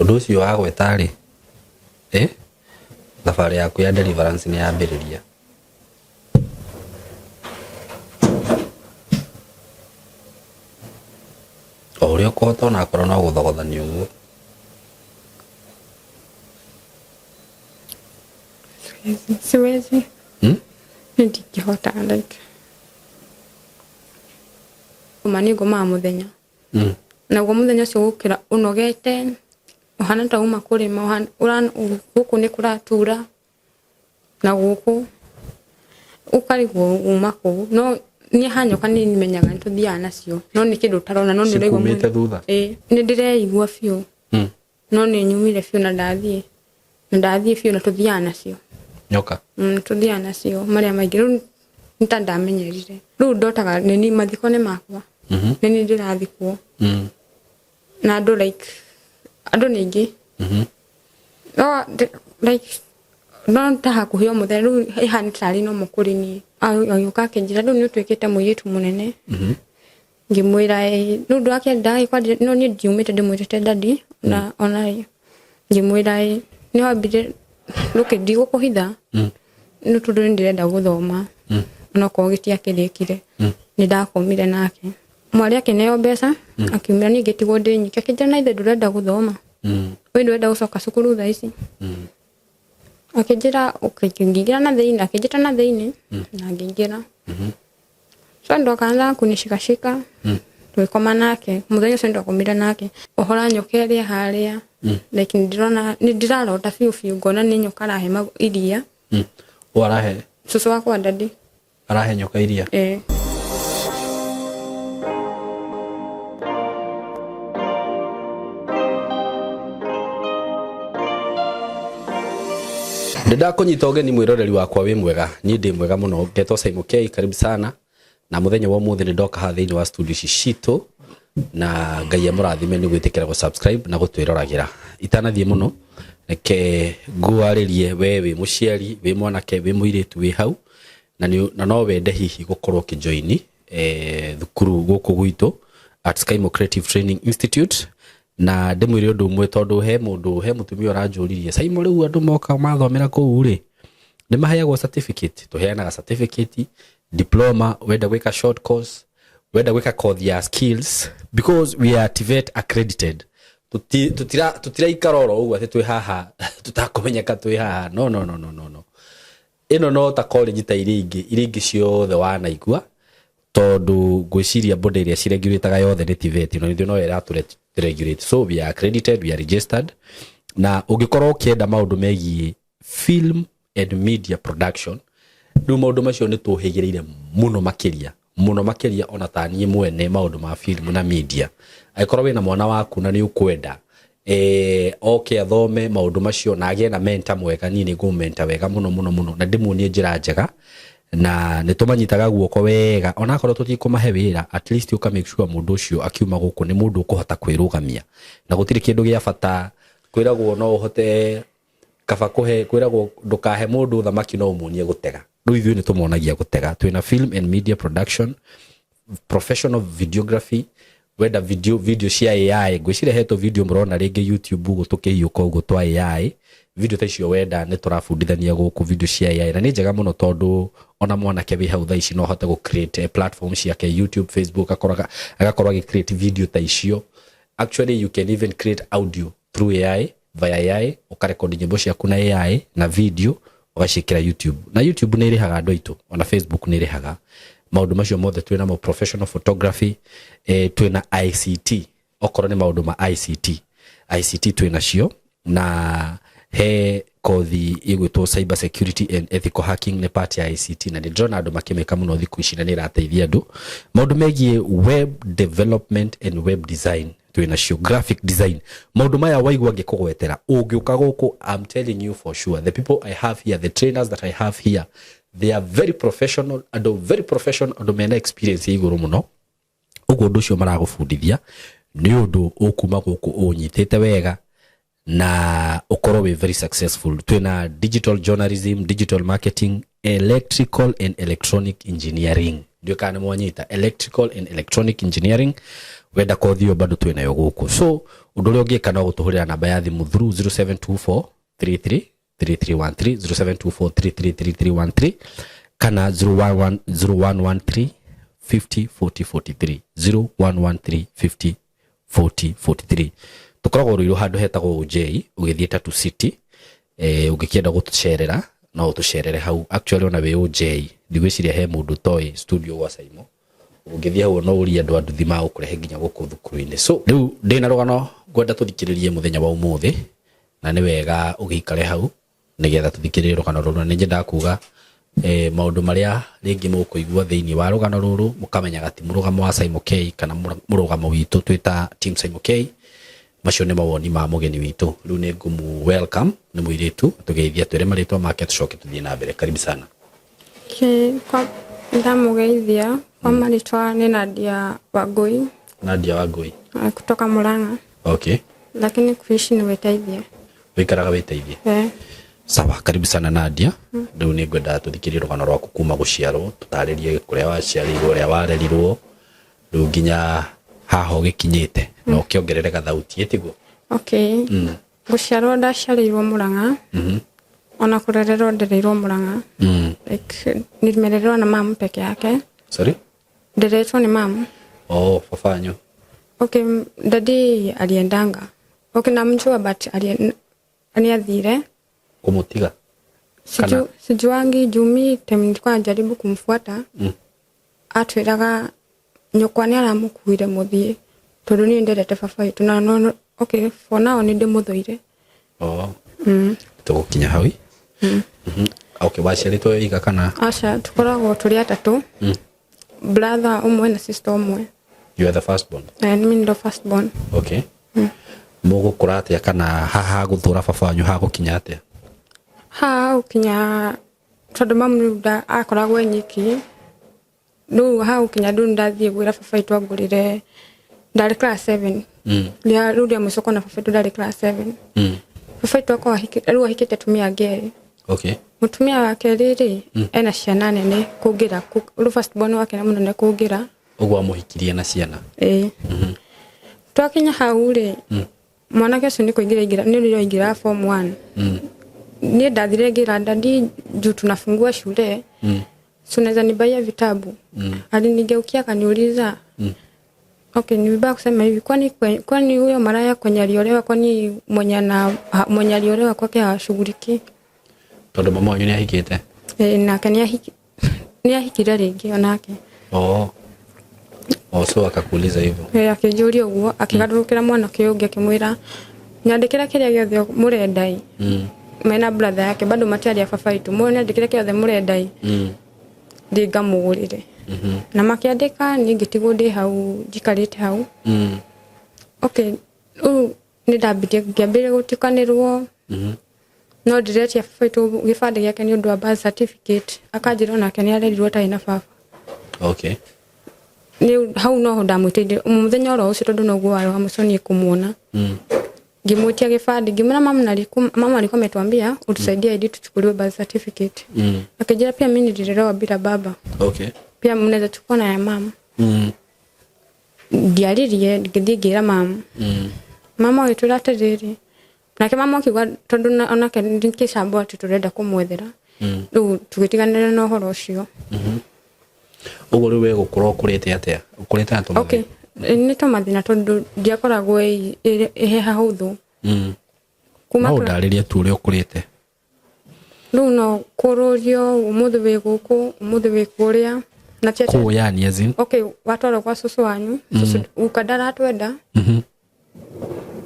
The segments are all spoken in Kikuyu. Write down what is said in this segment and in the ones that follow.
Ũndũ ũcio wagweta rĩ, ĩ thabarĩ yaku ya deliverance nĩ yambĩrĩria. O ũrĩa ũkũhota onakorwo no gũthogothania ũguo. Siwezi, siwezi. Hmm? Nĩ ndingĩhota like. Ma nĩ ngomaga mũthenya. Naguo mũthenya ũcio gũkĩra ũnogete, ũhana ta uma kũrĩma, gũkũ nĩ kũratura na gũkũ ũkarigwo uma kũ. No niĩ ha nyoka nĩ menyaga nĩ tũthiaga nacio, no nĩ kĩndũ ũtarona no nĩ ũraigua Cikumĩte thutha? Ĩĩ, nĩ ndĩreigua biũ. No nĩ nyumire biũ na ndathiĩ. Na ndathiĩ biũ na tũthiaga nacio. Nyoka? Tũthiaga nacio marĩa maingĩ. Rĩu nĩ ta ndamenyerire. Rĩu ndotaga nĩ niĩ mathiko nĩ makwa. Nĩ niĩ ndĩrathikwo. Na andũ like andũ nĩ aingĩ. No like no ta hakuhĩ o mũthenya rĩu ĩhana tarĩ normal kũrĩ niĩ. Agĩũka akĩnjĩra rĩu nĩ ũtuĩkĩte mũirĩtu mũnene. Ngĩmwĩra ĩĩ. Rĩu ndagĩkwandire no niĩ ndiumĩte ndĩmwĩrĩte daddy na ona ngĩmwĩra ĩĩ. Nĩ wambire okay ndigũkũhitha no tondũ nĩ ndĩrenda gũthoma onokorwo gĩtiakĩrĩkire nĩ ndakomire nake. Mwarĩ akĩneo mbeca akiumĩra niĩ ngĩtigwo ndĩ nyiki akĩnjĩra na ithe ndũrenda gũthoma we ndũrenda gũcoka cukuru thaa ici. Akĩnjĩra okay ngĩingĩra na thĩinĩ akĩnjĩta na thĩinĩ na ngĩingĩra. So ndo akaanza kunishikashika tũgĩkoma nake mũthenya ũcio nĩtwakomire nake ũhora nyoka ĩrĩa harĩa like nĩndĩrona nĩndĩrarota biũ biũ ngona nĩ nyoka arahe iria. Ũ arahe? Cũcũ wakwa daddy. Arahe nyoka iria? Ĩĩ. Nĩndakũnyita ũgeni mwĩroreri wakwa wĩ mwega niĩ ndĩ mwega mũno ngetwo Simon K karibu sana na mũthenya wa ũmũthĩ nĩ ndoka haha thĩinĩ wa studio ici citũ na Ngai amũrathime nĩ gwĩtĩkĩra gũ subscribe na gũtwĩroragĩra itanathiĩ mũno reke ngwarĩrie we wĩ mũciari wĩ mwanake wĩ mũirĩtu wĩ hau na, nĩ, na no wende hihi gũkorwo ũkĩjoini thukuru gũkũ gwitũ at Skymo Creative Training Institute na ndĩmwĩre ũndũ ũmwe tondũ he mũndũ he mũtumia ũranjũririe Saimo rĩu andũ moka mathomera kũu rĩ nĩ maheagwo certificate tũheanaga certificate diploma wenda gwĩka short course wenda gwĩka kothi ya skills because we are TVET accredited tũtiraikara oro ũguo atĩ twĩ haha tũtakũmenyeka twĩ haha no no no no no no ĩno no ta college ta iria ingĩ iria ingĩ ciothe wanaigua tondũ ngwĩciria body ĩrĩa ciregulataga yothe nĩ TVET na ithuĩ no ĩratũ regulate so we are accredited we are registered na ũngĩkorwo ũkĩenda maũndũ megiĩ film and media production rĩu maũndũ macio nĩ tũhĩgĩrĩire mũno makĩria mũno makĩria ona ta niĩ mwene maũndũ ma film na media angĩkorwo wĩna mwana waku na nĩ ũkwenda oke athome maũndũ macio na agĩe na mentor mwega niĩ nĩ ngũmũmenta wega mũno mũno mũno na ndĩmuonie njĩra njega na nĩ tũmanyitaga guoko wega onakorwo tũtikũmahe wĩra at least ũka make sure mũndũ ũcio akiuma gũkũ nĩ mũndũ ũkũhota kwĩrũgamia na gũtirĩ kĩndũ gĩa bata kwĩragwo no ũhote kaba kũhe kwĩragwo ndũkahe mũndũ thamaki no ũmuonie gũtega rĩu ithuĩ nĩ tũmonagia gũtega twĩna film and media production professional videography wenda video video cia AI ngwĩciria hetwo video mũrona rĩngĩ YouTube ũguo tũkĩhiũka ũguo twa AI video ta icio wenda nĩ tũrabundithania gũkũ video cia AI na nĩ njega mũno tondũ ona mwanake wĩ hau thaa ici no ahote gũ create platform ciake YouTube Facebook agakorwo agĩ create video ta icio actually you can even create audio through AI via AI ũkarekodi nyĩmbo ciaku na AI na video ũgaciĩkĩra YouTube na YouTube nĩ ĩrĩhaga andũ aitũ ona Facebook nĩ ĩrĩhaga maũndũ macio mothe twĩ namo professional photography twĩna ICT okorwo nĩ maũndũ ma ICT ICT twĩ nacio na he kothi ĩgwĩtwo cyber security and ethical hacking nĩ part ya ICT na nĩ ndĩrona andũ makĩmĩka mũno thikũ ici na nĩ ĩrateithia andũ maũndũ megiĩ web development and web design twĩ nacio graphic design maũndũ maya waigua ngĩkũgwetera ũngĩũka gũkũ I'm telling you for sure the people I have here the trainers that I have here they are very professional andũ very professional andũ mena experience ya igũrũ mũno ũguo ũndũ ũcio maragũbundithia nĩ ũndũ ũkuma gũkũ ũnyitĩte wega na ũkorwo wĩ very successful twĩna digital journalism digital marketing electrical and electronic engineering Ndiũĩ kana nĩ mwanyita electrical and electronic engineering. Wenda kothi ĩyo bado twĩ nayo gũkũ. So ũndũ ũrĩa ũngĩka no gũtũhũrĩra namba ya thimũ through 0724 33 3313, 0724 333313 kana 011 0113 50 40 43, 0113 50 40 43. Tũkoragwo Rũirũ handũ hetagwo OJ ũgĩthiĩ Tatu City. Ũngĩkĩenda gũtũcerera no ũtũcerere hau. Actually, ona wĩ OJ, ndigwĩciria he mũndũ toĩ studio gwa Saimo. Ũngĩthiĩ hau no ũrie andũ a nduthi magũkũrehe nginya gũkũ thukuru-inĩ. So rĩu ndĩna rũgano ngwenda tũthikĩrĩrie mũthenya wa ũmũthĩ, na nĩ wega ũgĩikare hau nĩgetha tũthikĩrĩrie rũgano rũrũ. Na nĩ nyendaga kuga maũndũ marĩa rĩngĩ mũkũigua thĩinĩ wa rũgano rũrũ, mũkamenyaga ti mũrũgamo wa Saimo K kana mũrũgamo witũ twĩ ta team Saimo K. Macio nĩ mawoni ma mũgeni witũ. Rĩu nĩ ngũmũ welcome, nĩ mũirĩtu, tũgeithia, twĩre marĩtwa make, tũcoke tũthiĩ na mbere. Karibu sana. Okay, kwa ndamugeithia kwa marĩtwa nĩ Nadia Wangui. Nadia Wangui. Kutoka Murang'a. Lakini kuishi ni Wĩteithie. Wĩikaraga Wĩteithie? Eh. Sawa, karibu sana Nadia. Rĩu nĩ ngwenda tũthikĩrie rũgano rwaku kuma gũciarwo, tũtarĩrie kũrĩa waciarĩirwo, ũrĩa warerirwo, rĩu nginya haha ũgĩkinyĩte, na ũkĩongerere gathauti ĩtiguo. Okay. Gũciarwo ndaciarĩirwo Murang'a. Ona kũrererwo ndereirwo Murang'a. Like nimelelewa na mamu peke yake. Sorry? Nderetwo ni mamu. Oh, baba wanyu. Okay, daddy aliendanga. Okay, namjua but niathire. Kũmũtiga? Sijuangi juu mi time nilikuwa najaribu kumfuata. Atwĩraga nyũkwa nĩ aramũkuire mũthiĩ tondũ niĩ ndendete baba witũ na no, okay, for now nĩ ndĩmũthũire. Oh. Tũgũkinya hau. Okay, waciarĩtwo wĩ wika kana? Aca, tũkoragwo tũrĩ atatũ. Brother ũmwe na sister ũmwe. You are the first born? Eh, mimi ndo first born. Okay. Mũgũkũra atĩa kana haha gũthũra baba wanyu hagũkinya atĩa? Ha gũkinya tondũ mamu rĩu akoragwo e nyiki, rĩu ha gũkinya rĩu ndathiĩ gwĩra baba witũ angũrĩre ndarĩ class 7. Rĩu rĩa mũico kuona baba witũ ndarĩ class 7. Baba witũ akorwo rĩu ahikĩte atumia angĩ erĩ. Mũtumia wa kerĩ rĩ, ena ciana nene kũngĩra rĩu first born wake nĩ mũnene kũngĩra. Ũguo amũhikirie na ciana? Ĩĩ. Twakinya hau rĩ, mwanake ũcio nĩ kũingĩra aingĩra, nĩ rĩrĩa aingĩra form 1. Niĩ ndathire ngĩra daddy, juu tunafungua shule, si unaweza nibaia vitabu? Alinigeukia akaniuliza, okay, ni vibaya kusema hivi, kwani huyo maraya kwenye aliolewa, kwani mwenye aliolewa kwake hawashughuliki? Tondũ mama wanyu nĩ ahikĩte? Ĩĩ, nake nĩ ahikire rĩngĩ onake. Oh. Oh, so akakuuliza hivyo. Ĩĩ, akĩnjũria ũguo, akĩgarũrũkĩra mwanake ũyũ ũngĩ akĩmwĩra nyandĩkĩra kĩrĩa gĩothe mũrenda ĩ. Mena brother yake bado matiarĩ a baba witũ, nyandĩkĩra kĩrĩa gĩothe mũrenda ĩ. Thiĩ ngamũgũrĩre. Na makĩandĩka, niĩ ngĩtigwo ndĩ hau njikarĩte hau. Okay, rĩu nĩ ndambirie ngĩambĩrĩria gũtukanĩrwo. No ndĩretia baba witũ gĩbandĩ gĩake nĩ ũndũ wa birth certificate, akanjĩra onake nĩ arerirwo atarĩ na baba. Nĩ hau noho ndamwĩtĩire mũthenya oro ũcio tondũ noguo warĩ wa mũico niĩ kũmuona. Ngĩmwĩtia gĩbandĩ, ngĩmwĩra mama alikuwa ametuambia utusaidie ID tuchukuliwe birth certificate. Akijira pia mimi nililelewa bila baba. Pia mnaweza chukua na ya mama. Ndiaririe, ngĩthiĩ ngĩra mama. Mama agĩtwĩra atĩrĩrĩ, nake mama akiuga tondũ onake nĩ kĩcambo atĩ tũrenda kũmwethera. Rĩu tũgĩtiganĩra na ũhoro ũcio. Ũguo rĩu we gũkũra ũkũrĩte atĩa? Ũkũrĩte na tũmathĩna? Okay, nĩ tũmathĩna tondũ ndiakoragwo ĩ hahũthũ. Kuma No ũndarĩrie tu ũrĩa ũkũrĩte. Rĩu no kũrũrio, ũmũthĩ wĩ gũkũ, ũmũthĩ wĩ kũrĩa. Na ti atĩ Kũũ yani as in? Okay, watwarwo gwa cũcũ wanyu, cũcũ guka ndaratwenda.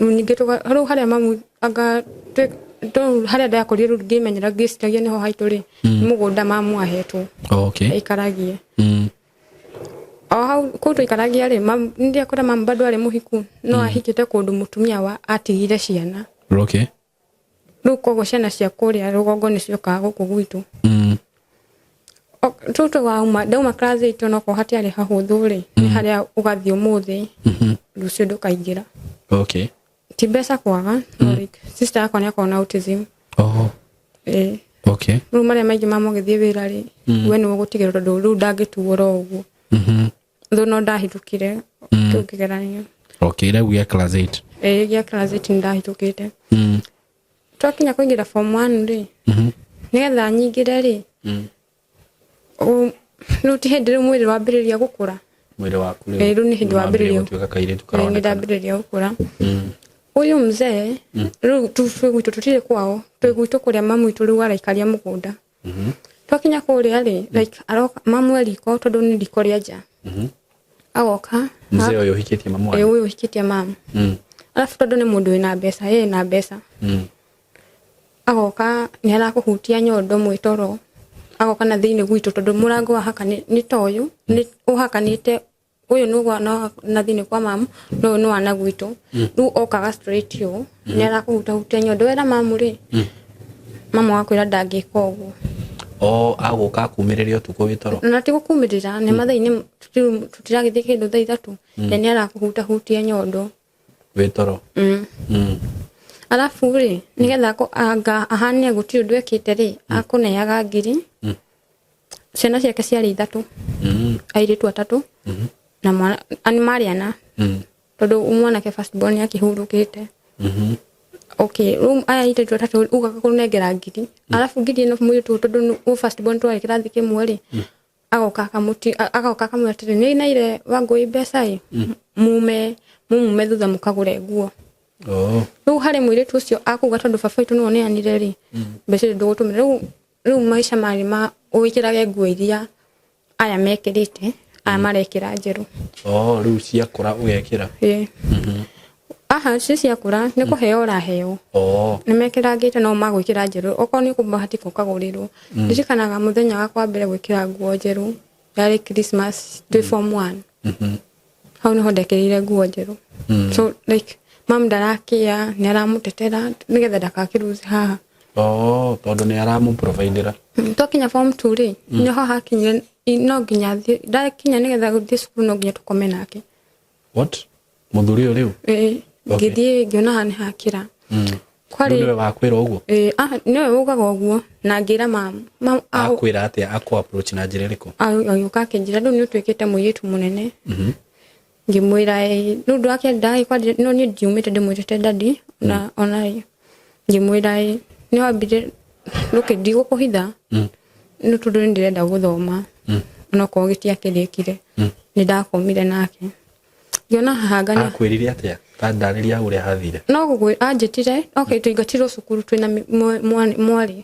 Ningĩ rĩu harĩa mamu anga rĩu harĩa ndakũrire rĩu ngĩmenyera ngĩciragia nĩho haitũ rĩ, nĩ mũgũnda mamu ahetwo. Aikaragie. O hau kũu tũikaragia rĩ, nĩndĩakora mamu bado arĩ mũhiku, no ahikĩte kũndũ mũtumia wa atigire ciana. Rĩu koguo ciana cia kũrĩa rũgongo nĩciokaga gũkũ gwitũ. Tũtũ wauma, ndauma class 8 onokorwo hatiarĩ hahũthũ rĩ, nĩ harĩa ũgathiĩ ũmũthĩ, rũciũ ndũkaingĩra. Ti mbeca kwaga, no like, sister yakwa nĩ akoragwo na autism. Okay. Rĩu marĩa maingĩ mama ũgĩthiĩ wĩra rĩ, we nĩwe ũgũtigĩrwo tondũ rĩu ndangĩtuo oro ũguo. Thũ no ndahĩtũkire kĩu kĩgeranio. Okay, rĩu gĩa class 8. Ĩĩ, gĩa class 8 nĩ ndahĩtũkĩte. Twakinya kũingĩra form 1 rĩ, nĩgetha nyingĩre rĩ, rĩu ti hĩndĩ rĩu mwĩrĩ wambĩrĩria gũkũra. Mwĩrĩ waku rĩu. Ĩĩ, rĩu nĩ hĩndĩ wambĩrĩria gũtuĩka kairĩtu Ĩĩ, nĩ karonekana. ndambĩrĩria gũkũra. Ũyũ mzee rĩu twĩ gwitũ, tũtirĩ kwao, twĩ gwitũ kũrĩa mamu witũ rĩu araikaria mũgũnda. Twakinya kũrĩa rĩ, like aroka mamu e riko tondũ nĩ riko rĩa nja. Agoka. Mzee ũyũ ũhikĩtie mamu Ĩĩ, wanyu. ũyũ ũhikĩtie mamu. Arabu tondũ nĩ mũndũ wĩna mbeca, ĩĩ na mbeca. Agoka nĩ arakũhutia nyondo mwĩtoro. Agoka na thĩinĩ gwitũ tondũ mũrango wa haka nĩ ta ũyũ, nĩ ũhakanĩte ũyũ nĩ wa na thĩinĩ kwa mamu na ũyũ nĩ wa na gwitũ. Rĩu okaga straight ũũ, nĩ arakũhutahutia nyondo. Wera mamu rĩ, mamu agakwĩra ndangĩka ũguo. O agũka akumĩrĩre ũtukũ wĩ toro. Na ti gũkumĩrĩra, nĩ mathaa-inĩ tũtiragĩthiĩ kĩndũ thaa 3, na nĩ arakũhutahutia nyondo. Wĩ toro. Arabu rĩ, nĩgetha anga ahane gũtirĩ ũndũ ekĩte rĩ, akũneaga ngiri. Ciana ciake ciarĩ 3. Airĩtu 3. Na mwana nĩ marĩ 4. Tondũ mwanake first born nĩ akĩhurũkĩte. Okay, rĩu aya airĩtu 3 ugaga kũnengera ngiri. Arabu ngiri ĩno mũirĩtu tondũ nĩ first born twarĩ kĩrathi kĩmwe rĩ, agoka akamuti, agoka akamwĩra atĩrĩ, nĩ naire Wangũi mbeca ĩ, mume mumume thutha mũkagũre nguo. Rĩu harĩ mũirĩtu ũcio akuga tondũ baba witũ nĩwe ũneanire rĩ, mbeca icio ndũgũtũmĩra. Rĩu maica marĩ ma wĩkĩrage nguo iria aya mekĩrĩte, aya marekĩra njerũ. Oh, rĩu ciakũra ũgekĩra. Ĩĩ. Aha, ci ciakũra nĩ kũheo ũraheo. Nĩ mekĩrangĩte no magwĩkĩra njerũ, okorwo nĩ ũkũbahatika ũkagũrĩrwo. Ndirikanaga mũthenya wakwa wa mbere gwĩkĩra nguo njerũ, yarĩ Christmas twĩ form 1. Hau nĩho ndekĩrĩire nguo njerũ. So like mam ndarakĩa, nĩ aramũtetera nĩgetha ndakakĩruze haha. Oh, tondũ nĩ aramũprovidera. Twakinya form 2 rĩ, nĩho hakinyire no nginya thiĩ, ndakinya nĩgetha gũthiĩ cukuru no nginya tũkome nake. What? Mũthuri ũyũ rĩu? Ĩĩ, Okay. ngĩthiĩ ngĩona haha nĩ hakĩra. Kwarĩ Rĩu nĩwe wakwĩra ũguo? Ĩĩ, nĩwe ugaga ũguo na ngĩra mamu. Mamu, Akwĩra atĩa? Akũ approach na njĩra ĩrĩkũ? Agĩũka akĩnjĩra rĩu nĩ ũtuĩkĩte mũirĩtu mũnene. Ngĩmwĩra ĩĩ, rĩu ndakĩenda no niĩ ndiumĩte ndĩmwĩrĩte daddy na ona ĩ. Ngĩmwĩra ĩĩ, nĩ wambire rũkĩ ndigũkũhitha. Nĩ tondũ nĩ ndĩrenda gũthoma. Onokorwo gĩtiakĩrĩkire. Nĩ ndakomire nake. Ngĩona haha ngana. Akwĩrire atĩa? Ta ndarĩria ũrĩa hathire. No gũgwĩ anjĩtire, okay, tũingatirwo cukuru twĩna mwarĩ.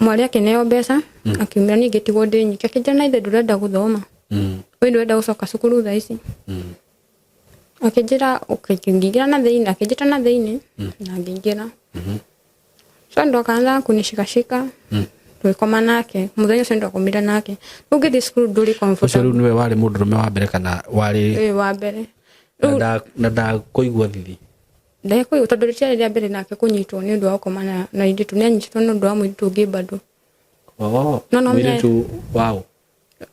Mwarĩ akĩneo mbeca, akiumĩra niĩ ngĩtigwo ndĩ nyiki. Akĩnjĩra na ithe ndũrenda gũthoma. We ndũrenda gũcoka cukuru thaa ici. Akĩnjĩra, okay, ngĩingĩra na thĩinĩ, akĩnjĩta na thĩinĩ, na ngĩingĩra. So ndo akaanza kunishikashika. Tũgĩkoma nake. Mũthenya ũcio nĩtwakomire nake. Rĩu ngĩthiĩ cukuru ndũrĩ Ũcio comfortable. rĩu nĩwe warĩ mũndũrũme wa mbere kana warĩ Ĩĩ, wa mbere. Rĩu na ndakũigua thithi? Ndekũigua tondũ rĩtiarĩ rĩa mbere nake kũnyitwo nĩ ũndũ wa gũkoma na airĩtu. Nĩ anyitĩtwo nĩ ũndũ wa mũirĩtu ũngĩ bado. Oh, No, no, mũirĩtu waũ?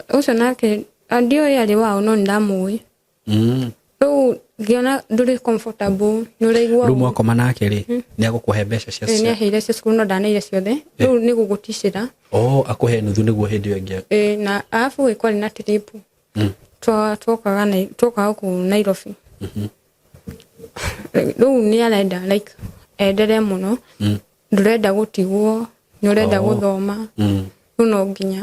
Ũcio nake, ndiũĩ arĩ waũ no nĩ ndamũĩ. Rĩu ngĩona ndũrĩ comfortable, nĩ ũraigua Rĩu ũũ. mwakoma nake rĩ, nĩ agũkũhe mbeca cia Ĩĩ, nĩ cia aheire cia cukuru no ndaneire ciothe. Rĩu nĩ gũgũticĩra. Oh, akũhe nuthu nĩguo hĩndĩ ĩyo ĩngĩ. Ĩĩ, na arabu ĩ kwarĩ na trip. Twokaga gũkũ Nairobi. Rĩu nĩ arenda like endere mũno. Ndũrenda gũtigwo, nĩ ũrenda gũthoma. Rĩu no nginya.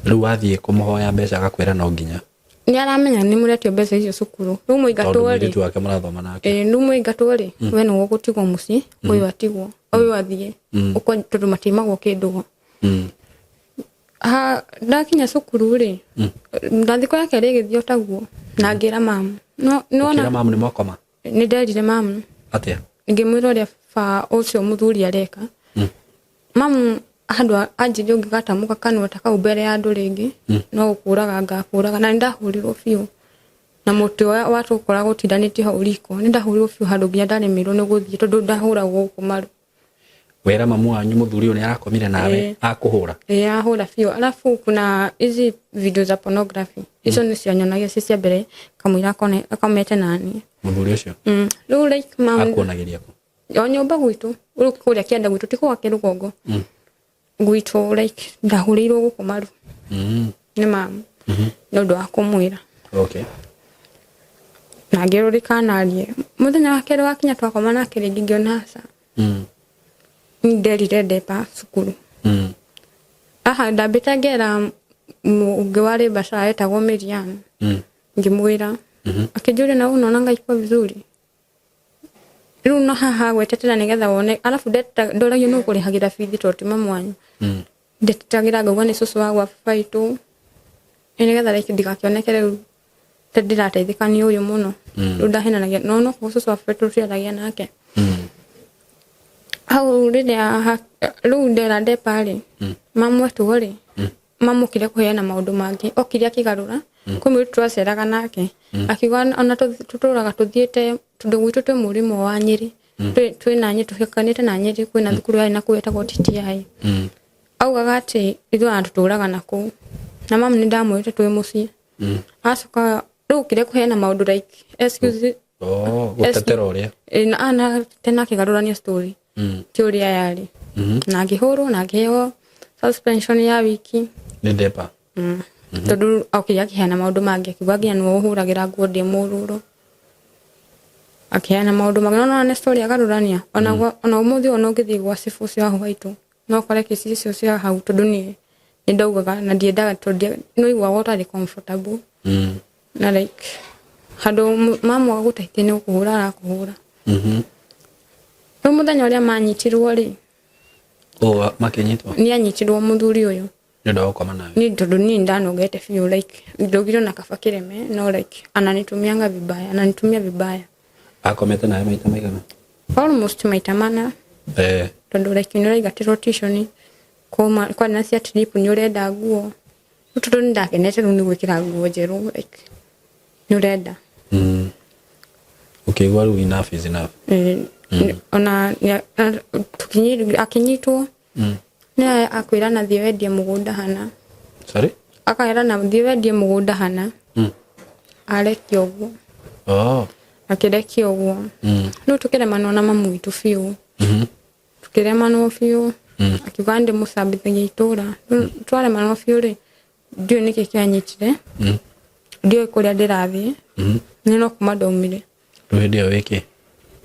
Rĩu wathiĩ kũmũhoya mbeca agakwĩra no nginya. Nĩ aramenya nĩ mũretio mbeca icio cukuru. Rĩu mũingatwo Tondũ rĩ. mũirĩtu wake mũrathoma nake. Ĩĩ, rĩu mũingatwo rĩ, we nĩwe ũgũtigwo mũciĩ, ũyũ atigwo, ũyũ athiĩ. Ũko tondũ matiimagwo kĩndũ. Ha, ndakinya cukuru rĩ, na thikũ ya kerĩ ĩgĩthiĩ o taguo, na ngĩra mamu. No, nĩwona Ũkĩra mamu nĩ mwakoma? Nĩ nderire mamu. Atĩa? Ngĩmwĩra ũrĩa ba ũcio mũthuri areka. Mamu handũ anjĩrie ũngĩgatamũka kanua ta kau mbere ya andũ rĩngĩ, no gũkũraga ngakũraga. Na nĩ ndahũrirwo biũ. Na mũtĩ wa tũkoragwo ũtindanĩtie hau riko, nĩ ndahũrirwo biũ handũ nginya ndaremeirwo nĩ gũthiĩ tondũ ndahũragwo gũkũ maru. Wera mamu wanyu mũthuri ũyũ nĩ arakomire nawe, akũhũra? Ĩĩ, ahũra biũ. Alafu kuna hizi video za pornography. Icio nĩ cianyonagia ci cia mbere kamũira akomete nani. Mũthuri ũcio? Rĩu like mam Akuonagĩria kũ? O nyũmba gwitũ. Rĩu kũrĩa kĩanda gwitũ ti gwake rũgongo gwitũ, like ndahũrĩirwo gũkũ maru nĩ mamu nĩ ũndũ wa kũmwĩra. Na ngĩrwo ndikanarie. Mũthenya wa kerĩ wakinya twakoma nake rĩngĩ, ngĩona aca. Niĩ nderire ndepa cukuru. Aha ndambĩte ngera ũngĩ warĩ Bashar etagwo Miriam. Ngĩmwĩra, akĩnjũria, "Na unaonanga iko vizuri?" Rĩu no haha gwetetera nĩgetha wone, arabu ndoragio nũ ũkũrĩhagĩra bithi tondũ ti mamu wanyu. Ndetetagĩra ngauga nĩ cũcũ wa gwa baba witũ, nĩgetha like ndigakĩoneke rĩu ta ndĩrateithĩka nĩ ũyũ mũno. Rĩu ndahenanagia no no cũcũ wa baba witũ tũtiaragia nake. Hau rĩrĩa rĩu ndera ndepa rĩ, mamu etwo rĩ, mamu okire kũheana maũndũ mangĩ, okire akĩgarũra. Kwĩ mũirĩtu twaceraga nake, akiuga ona tũtũraga tũthiĩte tondũ gwitũ twĩ mũrĩmo wa Nyĩrĩ. Twĩ na Nyĩrĩ, tũhakanĩte na Nyĩrĩ, kwĩna thukuru yarĩ na kũu ĩtagwo TTI. Augaga atĩ ithuĩ ona tũtũraga na kũu, na mamu nĩ ndamwĩrĩte twĩ mũciĩ. Acoka rĩu okire kũheana maũndũ like excuse. Oh, gũtetera ũrĩa. Na ana tena akĩgarũrania story ti ũrĩa yarĩ. Na ngĩhũrwo na ngĩheo suspension ya wiki. Nĩ ndepa. Tondũ okire akĩheana maũndũ mangĩ, akiuga nginya nĩwe ũhũragĩra nguo ndĩ mũrũrũ, akĩheana maũndũ mangĩ. No nĩ story agarũrania. Ona ona ũmũthĩ ũyũ ũngĩthiĩ gwa cibũ ũcio wa haitũ, no ũkore kesi icio cia hau, tondũ niĩ nĩ ndaugaga na ndiendaga, tondũ nĩ ũiguaga ũtarĩ comfortable. Na like handũ mamu agũteithia nĩ gũkũhũra arakũhũra. Rĩu mũthenya ũrĩa manyitirwo rĩ, Oh, makĩnyitwo? Nĩ anyitirwo mũthuri ũyũ. Nĩ ũndũ wa gũkoma nawe? Ni tondũ niĩ ndanogete biũ, like ndaugire ona kaba kĩreme, no like ananitumianga vibaya, ananitumia vibaya. Akomete nawe maita maigana? Almost maita mana. Tondũ like nĩ ũraingatĩrwo tuition, kuma kwarĩ na cia trip, nĩ ũrenda nguo. Rĩu tondũ nĩ ndakenete rĩu nĩ gwĩkĩra nguo njerũ, like nĩ ũrenda. Ũkĩigua rĩu enough is enough. Ona akĩnyitwo nĩ akwĩra na thiĩ wendie mũgũnda hana. Sorry? Akaera na thiĩ wendie mũgũnda hana. Arekia ũguo. Akĩrekia ũguo. Rĩu tũkĩremanwo na mamu witũ biũ. Tũkĩremanwo biũ. Akiuga ndĩmũcambithagia itũra. Rĩu twaremanwo biũ rĩ, ndiũĩ nĩkĩ kĩanyitire. Ndiũĩ kũrĩa ndĩrathiĩ. Nĩ no kuma ndaumire. Rĩu hĩndĩ ĩyo wĩkĩ?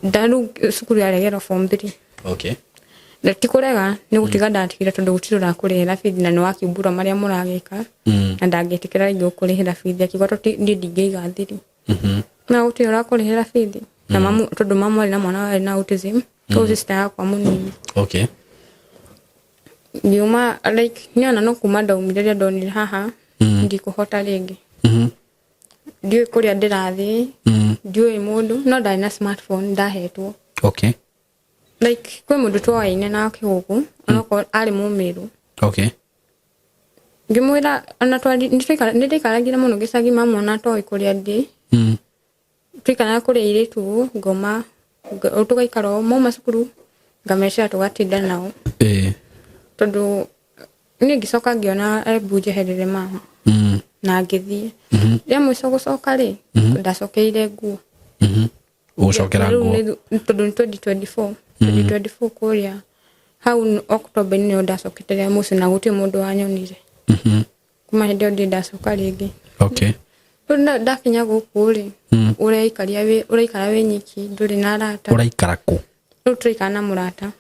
Ndarĩu cukuru yaregerwo form 3. Na ti kũrega, nĩ gũtiga ndatigire, tondũ gũtirĩ ũrakũrĩhĩra bithi na nĩ wakiumbũra marĩa mũragĩka. Na ndangĩtĩkĩra rĩngĩ gũkũrĩhĩra bithi, akiuga niĩ ndingĩiga thiri. Na gũtirĩ ũrakũrĩhĩra bithi. Na mamu, tondũ mamu arĩ na mwana warĩ na autism, so sister yakwa mũnini. Ngiuma like niĩ ona no kuma ndaumire rĩrĩa ndonire haha ndikũhota rĩngĩ. Ndiũĩ kũrĩa ndĩrathiĩ, ndiũĩ mũndũ, no ndarĩ na smartphone ndahetwo. Like kwĩ mũndũ twoaine nake gũkũ, onokorwo arĩ mũmĩrũ. Ngĩmwĩra ona nĩ ndaikarangire mũno gĩcagi, mamu ona atoĩ kũrĩa ndĩ. Twaikaraga kũrĩa airĩtu ngoma, tũgaikara o mauma cukuru ngamecera tũgatinda nao. Tondũ niĩ ngĩcoka ngĩona embu njeherere mama. Na ngĩthiĩ. Rĩa mũico gũcoka rĩ, ndacokeire nguo. Ũgũcokera Rĩu nguo? Tondũ nĩ 2024. 2024 kũrĩa hau October nĩyo ndacokete rĩa mũico, na gũtirĩ mũndũ wanyonire. Kuma hĩndĩ ĩyo ndirĩ ndacoka rĩngĩ. Rĩu ndakinya gũkũ rĩ, ũreikaria wĩ ũraikara wĩ nyiki, ndũrĩ na arata. Ũraikara kũ? Rĩu tũraikara na mũrata.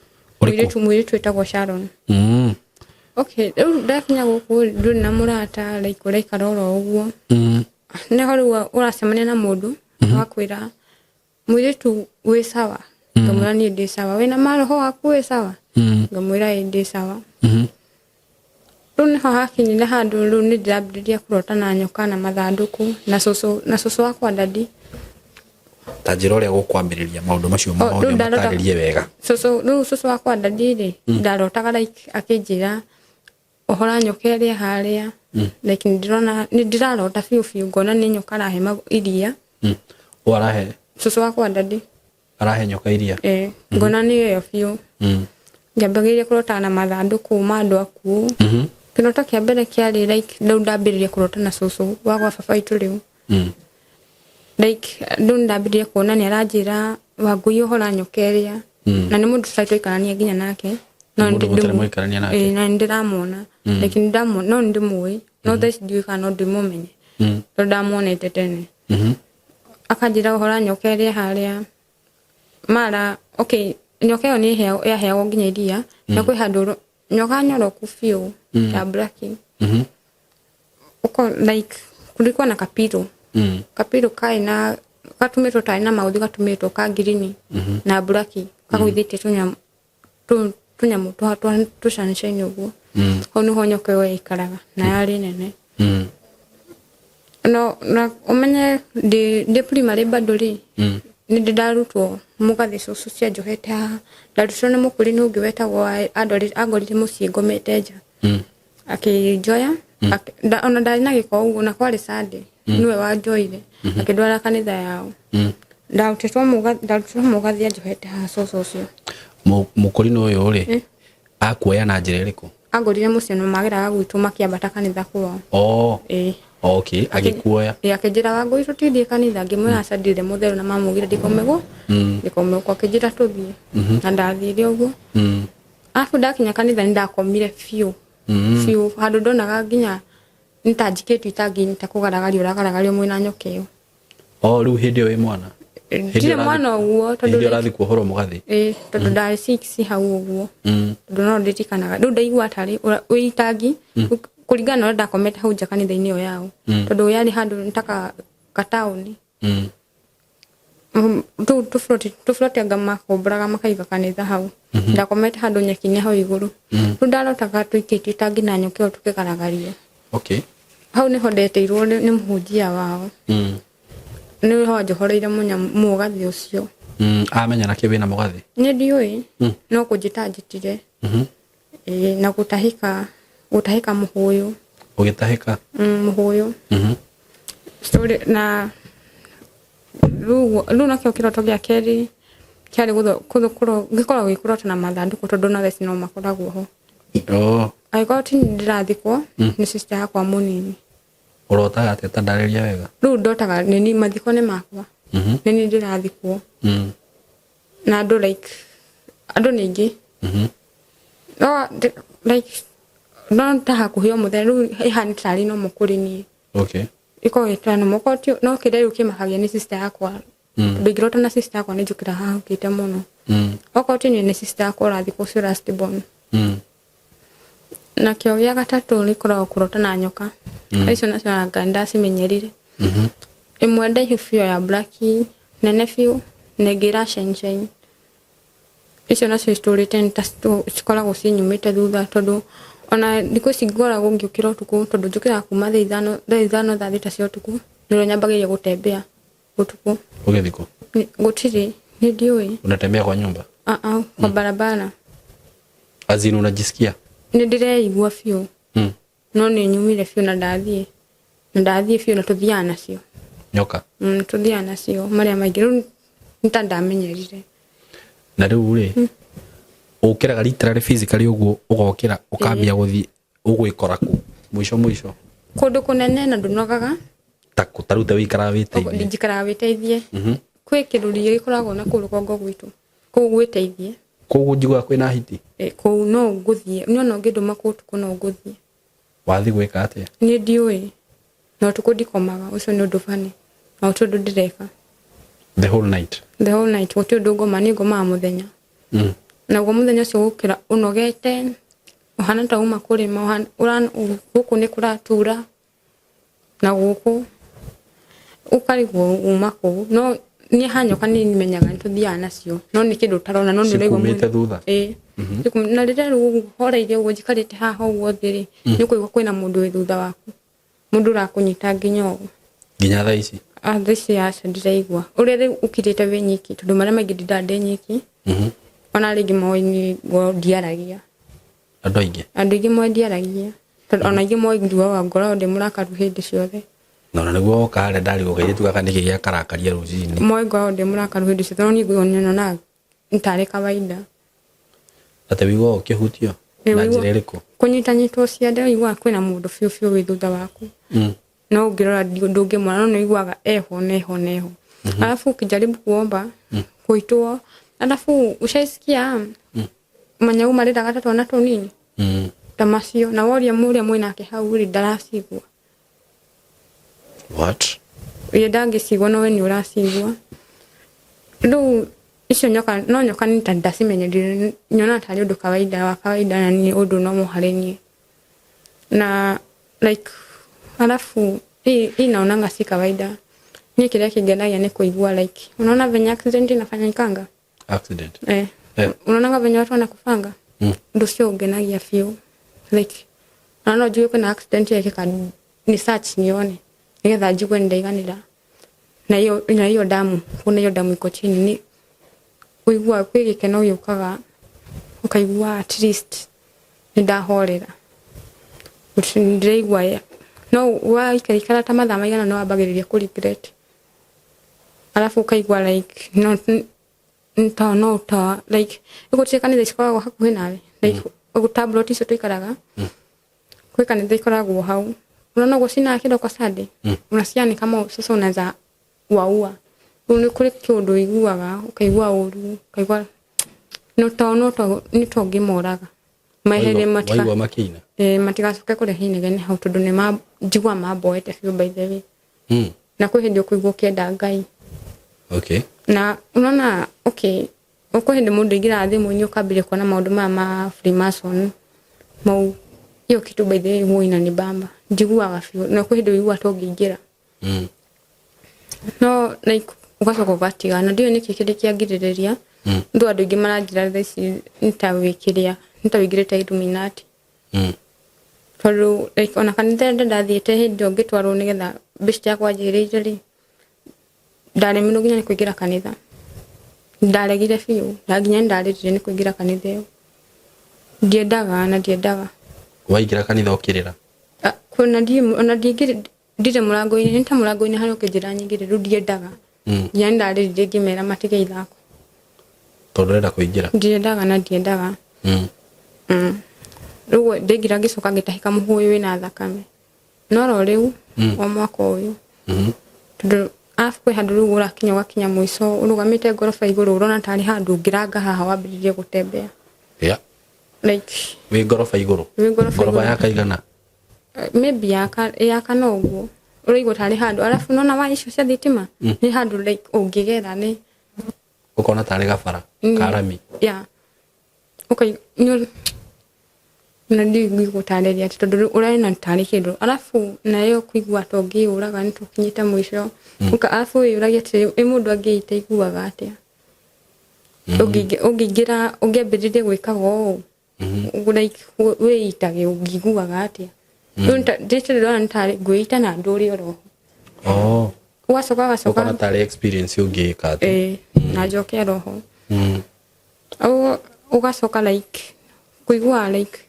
Ũrĩkũ? Mũirĩtu wĩtagwo Sharon. Okay, rĩu ndakinya gũkũ rĩ, ndũrĩ na mũrata, like ũraikara oro ũguo. Nĩho rĩu ũracemania na mũndũ wakwĩra, "Mũirĩtu, wĩ sawa?" Ngamwĩra, "Niĩ ndĩ sawa." "Wĩna maroho waku wĩ sawa?" Ngamwĩra, "Ĩ, ndĩ sawa." Rĩu nĩho hakinyire handũ rĩu nĩ ndĩrambĩrĩria kũrota na nyoka na mathandũkũ na cũcũ wakwa dadi. Ta njĩra ũrĩa gũkwambĩrĩria maũndũ macio Oh, mothe, rĩu ndarota ũmatarĩrie wega. Cũcũ, rĩu cũcũ wakwa dadi rĩ, ndarotaga like akĩnjĩra ũhoro nyoka ĩrĩa harĩa. Like nĩ ndĩrona, nĩ ndĩrarota biũ biũ, ngona nĩ nyoka arahe iria. Ũ arahe? Cũcũ wakwa dadi. Arahe nyoka iria? Eh, ngona nĩ ĩyo biũ. Ngĩambagĩrĩria kũrota na mathandũkũ ma andũ akuũ. Kĩroto kĩa mbere kĩarĩ like rĩu ndambĩrĩria kũrota na cũcũ wa gwa baba witũ rĩu. Like rĩu ndambĩrĩria kuona nĩ aranjĩra, "Wangũi, ũhora nyoka ĩrĩa." Na nĩ mũndũ tũtarĩ twaikarania nginya nake, no Mũndũ mũtarĩ mwaikarania nake. Ĩĩ, na nĩndĩramuona, like nĩndĩramuona, no nĩndĩmũĩ, no thaa ici ndiũĩ kana no ndĩmũmenye tondũ ndamuonete tene. Akanjĩra ũhoro wa nyoka ĩrĩa harĩa mara. Okay, nyoka ĩyo nĩ yaheagwo nginya iria na kwĩ handũ nyoka nyoroku biũ ya black. Uko like kulikuwa na kapiro. Kapiro karĩ na gatumĩtwo tarĩ na mauthi, gatumĩtwo ka ngirini na black, kagũithĩtie tũnyamũ tũnyamũ twa tũcancaini ũguo. Hau nĩho nyoka ĩyo yaikaraga na yarĩ nene. No na ũmenye ndĩ primary bado rĩ, nĩ ndĩ ndarutwo mũgathĩ cũcũ cianjohete haha. Ndarutirwo nĩ mũkũrinũ ũngĩ wetagwo angorire mũciĩ ngomete nja. Akĩnjoya ona ndarĩ na gĩko ũguo, na kwarĩ Sunday, nĩwe wanjoire akĩndwara kanitha yao. Ndarutĩtwo mũgathĩ anjohete haha cũcũ ũcio. Mũkũrinũ ũyũ rĩ, akuoya na njĩra ĩrĩkũ? Angorire mũciĩ na mageraga gwitũ makĩambata kanitha kwao. Oh. Ĩĩ. Okay, agĩkuoya. Ĩĩ, akĩnjĩra, "Wangũi, tũtithiĩ kanitha?" Ngĩmwĩra, "Aca, ndirĩ mũtheru na mamugire ndikaume gũ ndikaume gũkũ." Akĩnjĩra tũthiĩ na ndathire ũguo. Arabu ndakinya kanitha nĩ ndakomire biũ biũ, handũ ndonaga nginya nĩ ta njikĩtio itangi, ta kũgaragario ũragaragario mwĩna nyoka ĩyo. Oh, rĩu hĩndĩ ĩyo wĩ mwana? Ndirĩ mwana ũguo tondũ Hĩndĩ ĩyo ũrathiĩ kuohorwo mũgathĩ? Ĩĩ, tondũ ndarĩ 6 hau ũguo. Tondũ no ndirikanaga rĩu ndaigua tarĩ wĩ itangi kũringana na ũrĩa ndakomete hau nja kanitha-inĩ ĩyo yao, tondũ yarĩ handũ nĩ ta gataũni. Tũu tũburoti anga makomboraga makaiga kanitha hau. Ndakomete handũ nyeki-inĩ hau igũrũ. Rĩu ndarotaga tũikĩtio itangi na nyoka ĩyo tũkĩgaragario. Hau nĩho ndetĩirwo nĩ mũhunjia wao. Nĩho anjohoreire mũgathĩ ũcio. Amenya nakĩ wĩna mũgathĩ? Nĩ ndiũĩ, no kũnjĩta anjĩtire. Ĩĩ, na gũtahĩka mũhũyũ. Ũgĩtahĩka? Mũhũyũ. Story na rĩu nakĩo kĩroto gĩa kerĩ kĩarĩ gĩkoragwo gĩ kũrota na mathandũkũ, tondũ na thaa ici no makoragwo ho. Oh. Angĩkorwo ti niĩ ndĩrathikwo, nĩ sister yakwa mũnini. Ũrotaga atĩa? Ta ndarĩria wega. Rĩu ndotaga nĩ mathiko nĩ makwa. Nĩ niĩ ndĩrathikwo. Na andũ, like andũ nĩ aingĩ. No like no ta hakuhĩ o mũthenya rĩu ĩhana tarĩ normal kũrĩ niĩ. Ĩkoragwo ĩtara normal. No kĩrĩa rĩu kĩmakagia nĩ sister yakwa. Tondũ ingĩrota na sister yakwa nĩ njũkĩra hahũkĩte mũno. Okorwo ti niĩ, nĩ sister yakwa ũrathikwo, ũcio last born. Nakĩo gĩa gatatũ gĩkoragwo kũrota na nyoka. Icio nacio anga nĩndacimenyerire. Ĩmwe ndaihu biũ ya black, nene biũ, na ĩngĩ ĩra shine shine. Icio nacio citũrĩte nĩ ta cikoragwo cinyumĩte thutha, tondũ ona thikũ ici ngoragwo ngĩũkĩra ũtukũ, tondũ njũkĩraga kuma thaa 5, thaa 5, thaa 6 cia ũtukũ nĩrĩo nyambagĩrĩria gũtembea ũtukũ. Ũgĩthiĩ kũ? Gũtirĩ, nĩ ndiũĩ. Unatembea kwa nyumba? Ah ah, kwa barabara. As in unajisikia? Nĩ ndĩreigua biũ. No nĩ nyumire biũ na ndathiĩ biũ na tũthiaga nacio. Nyoka? Tũthiaga nacio marĩa maingĩ, rĩu nĩ ta ndamenyerire. Na rĩu rĩ, ũkĩraga literally physically ũguo, ũgokĩra ũkambia gũthiĩ, ũgwĩkora kũ mũico mũico? Kũndũ kũnene na ndũnogaga. Ta kũ? Ta rĩu ta wĩikaraga wĩteithie? Njikaraga wĩteithie. Kwĩ kĩrũri gĩkoragwo na kũu rũgongo gwitũ, kũu gwĩteithie. Kũu njiguaga kwĩna hiti. Kũu no ngũthiĩ, niĩ ona ũngĩndũma kũu ũtukũ no ngũthiĩ. Wathiĩ gwĩka atĩa? Niĩ ndiũĩ, na ũtukũ ndikomaga, ũcio nĩ ũndũ bani na gũtirĩ ũndũ ndĩreka. The whole night? The whole night gũtirĩ ũndũ ngoma, niĩ ngomaga mũthenya. Naguo mũthenya ũcio gũkĩra ũnogete, ũhana ta uma kũrĩma, gũkũ nĩ kũratura na gũkũ ũkarigwo uma kũu. No niĩ hanyoka nĩ menyaga nĩ tũthiaga nacio, no nĩ kĩndũ ũtarona, no nĩ ũraigua Cikumĩte thutha? Ĩĩ. Na rĩrĩa rĩu horeire ũguo njikarĩte haha ũguo thĩ rĩ, nĩ ũkũigua kwĩna mũndũ wĩ thutha waku, mũndũ ũrakũnyita nginya ũguo. Nginya thaa ici? Ah, thaa ici aca, ndiraigua ũrĩa rĩu ũkirĩte wĩ nyiki, tondũ marĩa maingĩ ndindaga ndĩ nyiki. Ona rĩngĩ moĩ nĩ ndiaragia. Andũ aingĩ? Andũ aingĩ moĩ ndiaragia, tondũ ona aingĩ moĩ njugaga ngoragwo ndĩ mũrakaru hĩndĩ ciothe. Na ona nĩguo woka harĩa ndarigwo kairĩtu gaka nĩkĩ gĩakarakaria rũcinĩ. Moĩ ngoragwo ndĩ mũrakaru hĩndĩ ciothe, no niĩ nyonaga nĩ tarĩ kawaida. Atĩ wĩiguaga ũkĩhutio? Na njĩra ĩrĩkũ? Kũnyitanyitwo ciande, ũiguaga kwĩna mũndũ biũ biũ wĩ thutha waku. No ũngĩrora ndũngĩmuona, no nĩ ũiguaga eho neho neho. Alafu ukijaribu kuomba, kuitwo Alafu ushaisikia manyau marĩraga ta twana tũnini ta macio na woria mũrĩa mwĩnake hau rĩ ndaracigua. What? Ye ndangĩcigua no we nĩ ũracigua. Rĩu icio nyoka no nyoka nĩ ta ndacimenyerire nyonaga tarĩ ũndũ kawaida wa kawaida na nĩ ũndũ normal harĩ niĩ. Na like alafu hii naonanga si kawaida. Niĩ kĩrĩa kĩngenagia nĩ kũigua like unaona venye accident inafanyikanga? Accident. Eh. Eh. Unaonanga venye watu wanakufanga? Ũndũ ũcio ũngenagia biũ. Like na no njuge kwĩna accident yekĩka ni search nione nĩgetha njigue nĩndaiganĩra. Na hiyo damu, kuna hiyo damu iko chini ni ũigua kwĩ gĩkeno gĩũkaga ũkaigua at least nĩndahorera. Ndĩraigua no waikaikara ta mathaa maigana no wambagĩrĩria kũ regret. Alafu ũkaigua like no ta no ta like gũtirĩ kanitha cikoragwo hakuhĩ nawe like tablet icio tũikaraga kwĩ kanitha ikoragwo hau unaona ũguo cinaga kĩroko Sunday unasikia ni kama sasa unaweza waua. Rĩu nĩ kũrĩ kĩũndũ ũiguaga ũkaigua ũru ũkaigua no ta no ta nĩ ta ũngĩmoraga meherie matika Waigua makĩina. Matigacoke kũrehe inegene hau tondũ nĩ njigua mamboete biũ by the way. Na kwĩ hĩndĩ ũkũigua ũkĩenda Ngai. Okay. Na unaona okay kwĩ hĩndĩ mũndũ aingĩraga thimũ-inĩ ũkambĩrĩria kuona maũndũ maya ma Freemason mau hiyo kitu by the way huwa inanibamba njiguaga biũ na kwĩ hĩndĩ ũiguaga ta ũngĩingĩra no like ũgacoka ũgatiga na ndiũĩ nĩkĩ kĩrĩa kĩangirĩrĩria ndũ andũ aingĩ maranjĩra thaa ici nĩ ta wĩingĩrĩte Illuminati tondũ like ona kanitha ĩrĩa ndathiĩte hĩndĩ ĩyo ngĩtwarwo nĩgetha best yakwa anjĩrĩire rĩ ndaremirwo nginya nĩ kũingĩra kanitha ndaregire biũ na nginya nĩndarĩrire nĩ kũingĩra kanitha ĩyo ndiendaga na ndiendaga. Waingĩra kanitha ũkĩrĩra? Ona ndirĩ mũrango-inĩ nĩ ta mũrango-inĩ harĩa ũkĩnjĩra nyingĩre rĩu ndiendaga nginya nĩndarĩrire ngĩmera matige ithako tondũ ũrenda kũingĩra? Ndiendaga na ndiendaga. Rĩu ndaingĩra ngĩcoka ngĩtahĩka mũhũyũ wĩna thakame no ro rĩu o mwaka ũyũ tondũ arabu kwĩ handũ rĩu ũrakinya ũgakinya mũico ũrũgamĩte ngoroba igũrũ ũrona tarĩ handũ ũngĩranga haha wambĩrĩrie gũtembea. Yeah. Like wĩ ngoroba igũrũ? Wĩ ngoroba Ngoroba igũrũ. ya kaigana? Maybe ya kana ũguo ũraigua tarĩ handũ arabu nona waya icio cia thitima nĩ handũ like ũngĩgera nĩ ũkona tarĩ gabara karami. Yeah. Okay, na ndigũtarĩria atĩ tondũ ũrena tarĩ kĩndũ arabu nayo kũigua ta ũngĩyũraga nĩ tũkinyĩte mũico arabu wĩyũragia atĩrĩ ĩ mũndũ angĩita iguaga atĩa ũngĩingĩra ũngĩambĩrĩria gwĩkaga ũũ like wĩitage ũngĩiguaga atĩa rĩu ndĩtĩ ndĩrona nĩ tarĩ ngwĩita na ndũre oroho Oh. ũgacoka ũgacoka Ũkona tarĩ experience ũngĩka tu. Ĩĩ na njoke roho ũgacoka like kũigua like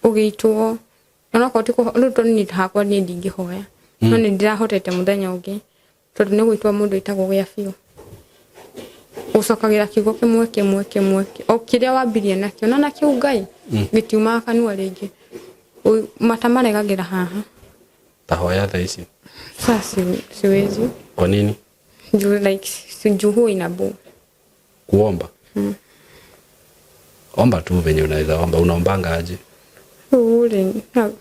ũgĩitwo onokorwo ti rĩu tondũ niĩ hakwa niĩ ndingĩhoya no nĩ ndĩrahotete mũthenya ũngĩ tondũ nĩ gwĩtwo mũndũ ĩtagwo gĩa biũ ũcokagĩra kiugo kĩmwe kĩmwe kĩmwe o kĩrĩa wambirie nakĩo na nakĩu Ngai gĩtiumaga kanua rĩngĩ mata maregagĩra haha. Ta hoya thaa ici. Sasa siwezi. Kwa nini? Juu like juu huwa inabu. Kuomba? Omba tu venye unaweza omba. Unaombanga aje? Ule, na,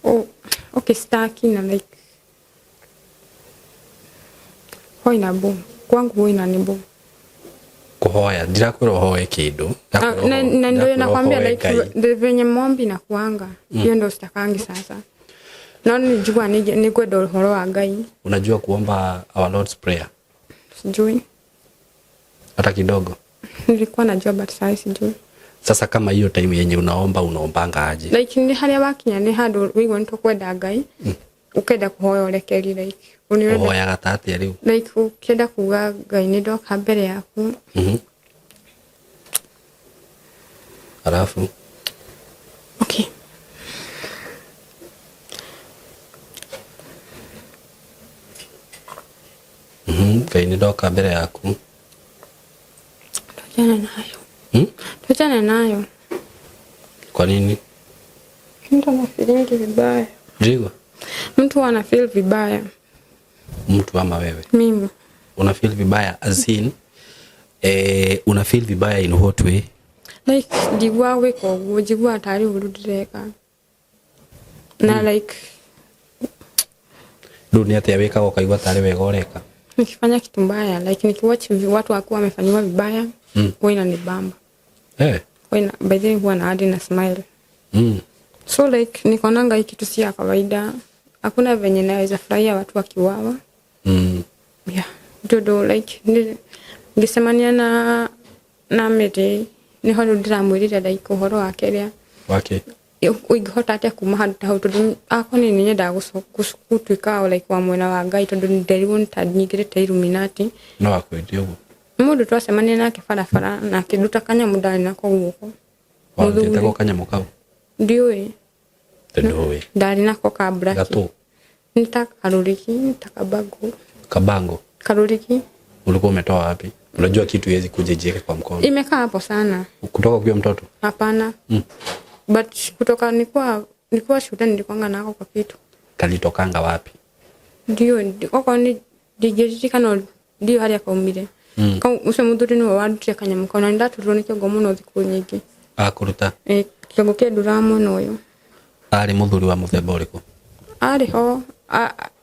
oh, okay, staki na like huwa inabu. Kwangu huwa inanibu. Kuhoya, ndirakwĩra ũhoe kĩndũ. Na ndio nakwambia like venye mombi inakuanga. Hiyo ndio sitakangi sasa. No nijua ni kwenda ũhoro wa Ngai. Unajua kuomba our Lord's Prayer? Sijui. Hata kidogo? Nilikuwa najua but sasa sijui. Sasa kama hiyo time yenye unaomba unaombanga aje? Like ni haria wakinya ni handu wigua ni tukwenda Ngai. Ukenda kuhoya urekeri like unienda uhoyaga ta atia riu? Like ukienda kuga Ngai ni ndoka mbere yaku. Alafu okay. Ngai ni ndoka mbere yaku. Tuachane nayo. Tuachane nayo. Kwa nini? Mtu ana feeling vibaya. Ndiyo. Mtu ana feel vibaya. Mtu ama wewe? Mimi. Una feel vibaya as in Una feel vibaya in what way? Like njiguaga gwĩka ũguo, njiguaga tarĩ ũru ndĩreka na like Rĩu nĩ atĩa wĩkaga ũkaigua tarĩ wega ũreka? Nikifanya kitu mbaya, like nikiwatch watu wakiwa wamefanyiwa vibaya, huwa inanibamba. Huwa ina, by the way, huwa na hadi na smile. So like nikaonanga hii kitu si ya kawaida, hakuna venye naweza furahia watu wakiuawa. Yeah, tondu like ngĩcemania na Mary niho rĩu ndĩramwĩrire like ũhoro wa kĩrĩa Wake. Ingĩhota atĩa kuma handũ ta hau, tondũ akwa nĩ nyendaga gũtuĩka like wa mwena wa Ngai, tondũ nderirwo nĩ ta nyingĩrĩte Illuminati. No akwĩrire ũguo? Mũndũ twacemania nake barabara na akĩnduta kanyamũ ndarĩ nako guoko. Warutĩte Mũthuri. go kanyamũ kau? Ndiũĩ. Ndũĩ. Ndarĩ nako ka black. Gatũ. Nĩ ta karũrigi, nĩ ta kabango. Kabango. Karũrigi. Ulikuwa umetoa wapi? Unajua kitu iwezi kuja ijiweke kwa mkono. Imekaa hapo sana. Kutoka ukiwa mtoto? Hapana. But kutoka nikuwa shule nilikuanga nako kwa kitu. Kalitokanga wapi? Ndio, okorwo ni ndingĩririkana ndio harĩa kaumire. Kau ũcio mũthuri nĩwe wandutire kanyamũ kau na nĩndaturirwo nĩ kĩongo mũno thikũ nyingĩ. Akũruta? Ĩ, kĩongo kĩnduraga mwena ũyũ. Arĩ mũthuri wa mũthemba ũrĩkũ? Arĩ ho,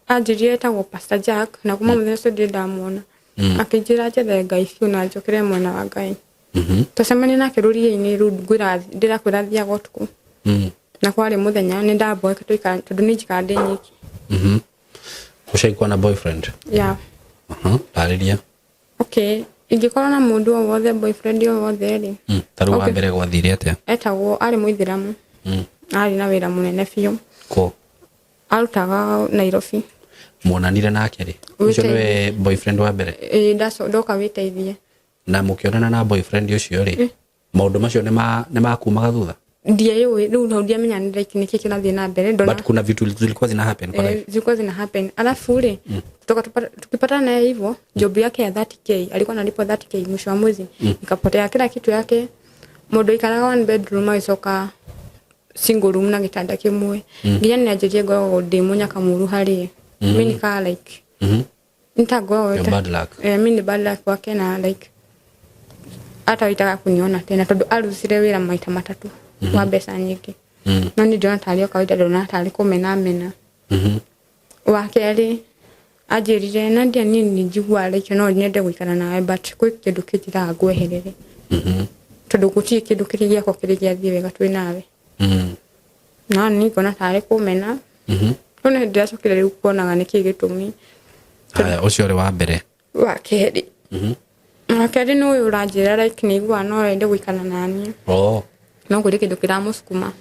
anjĩrire etagwo Pastor Jack na kuma mũthenya ũcio ndirĩ ndamuona. Akĩnjĩra njethe Ngai biũ na njokere mwena wa Ngai. Twacemania nake rũriĩ-inĩ rĩu ndĩrakwĩra thiaga ũtukũ. Na kwarĩ mũthenya nĩ ndamboeka tũikara tondũ niĩ njikaraga ndĩ nyiki. Ushaikuwa na boyfriend? Yeah. Tarĩria. Okay, ingĩkorwo na mũndũ o wothe, boyfriend o wothe rĩ. Ta rĩu wa Okay. mbere gwathire atĩa? Etagwo, arĩ mũithĩramu. Arĩ na wĩra mũnene biũ. Kũ? Arutaga Nairobi. Muonanire nake rĩ? Ũcio nĩwe boyfriend wa mbere? Ĩĩ, ndoka wĩteithie. Na mũkĩonana na boyfriend ũcio rĩ, maũndũ macio nĩ makumaga thutha? Ndieyũĩ, rĩu hau ndiamenya nĩ like nĩkĩ kĩrathiĩ na mbere, ndona. But kuna vitu zilikuwa zina happen kwa life. Zilikuwa zina happen. Alafu rĩ, kutoka tukipatana naye hivyo, job yake ya 30K, alikuwa analipwa 30K mwisho wa mwezi. Nikapotea kila kitu yake. Mũndũ aikaraga one bedroom agĩcoka single room na gĩtanda kĩmwe. Nginya nĩ anjĩrie ngoragwo ndĩ mũnyaka mũru harĩ. Mi nikaa like nitangoragwo Your bad luck. Mi ni bad luck wake na like hata waitaga kuniona tena tondu arutire wĩra maita matatũ wa mbeca nyingĩ. No niĩ ndĩrona tarĩ o kawaida, ndĩrona tarĩ kũmena mena. Wa kerĩ anjĩrire Nadia, niĩ nĩ njiguaga like no nyende gũikara nawe, but kwĩ kĩndũ kĩnjĩraga ngweherere. Tondũ gũtirĩ kĩndũ kĩrĩa gĩakwa kĩrĩa gĩathiĩ wega twĩ nawe. Na niĩ ngona tarĩ kũmena. No nĩ ndĩracokire rĩu kuonaga nĩkĩ gĩtũmi. Haya, ũcio ũrĩ wa mbere. Wa kerĩ. Wa kerĩ nĩ ũyũ ũranjĩra like nĩ aiguaga no ende gũikara naniĩ. No kũrĩ kĩndũ kĩramũcukuma.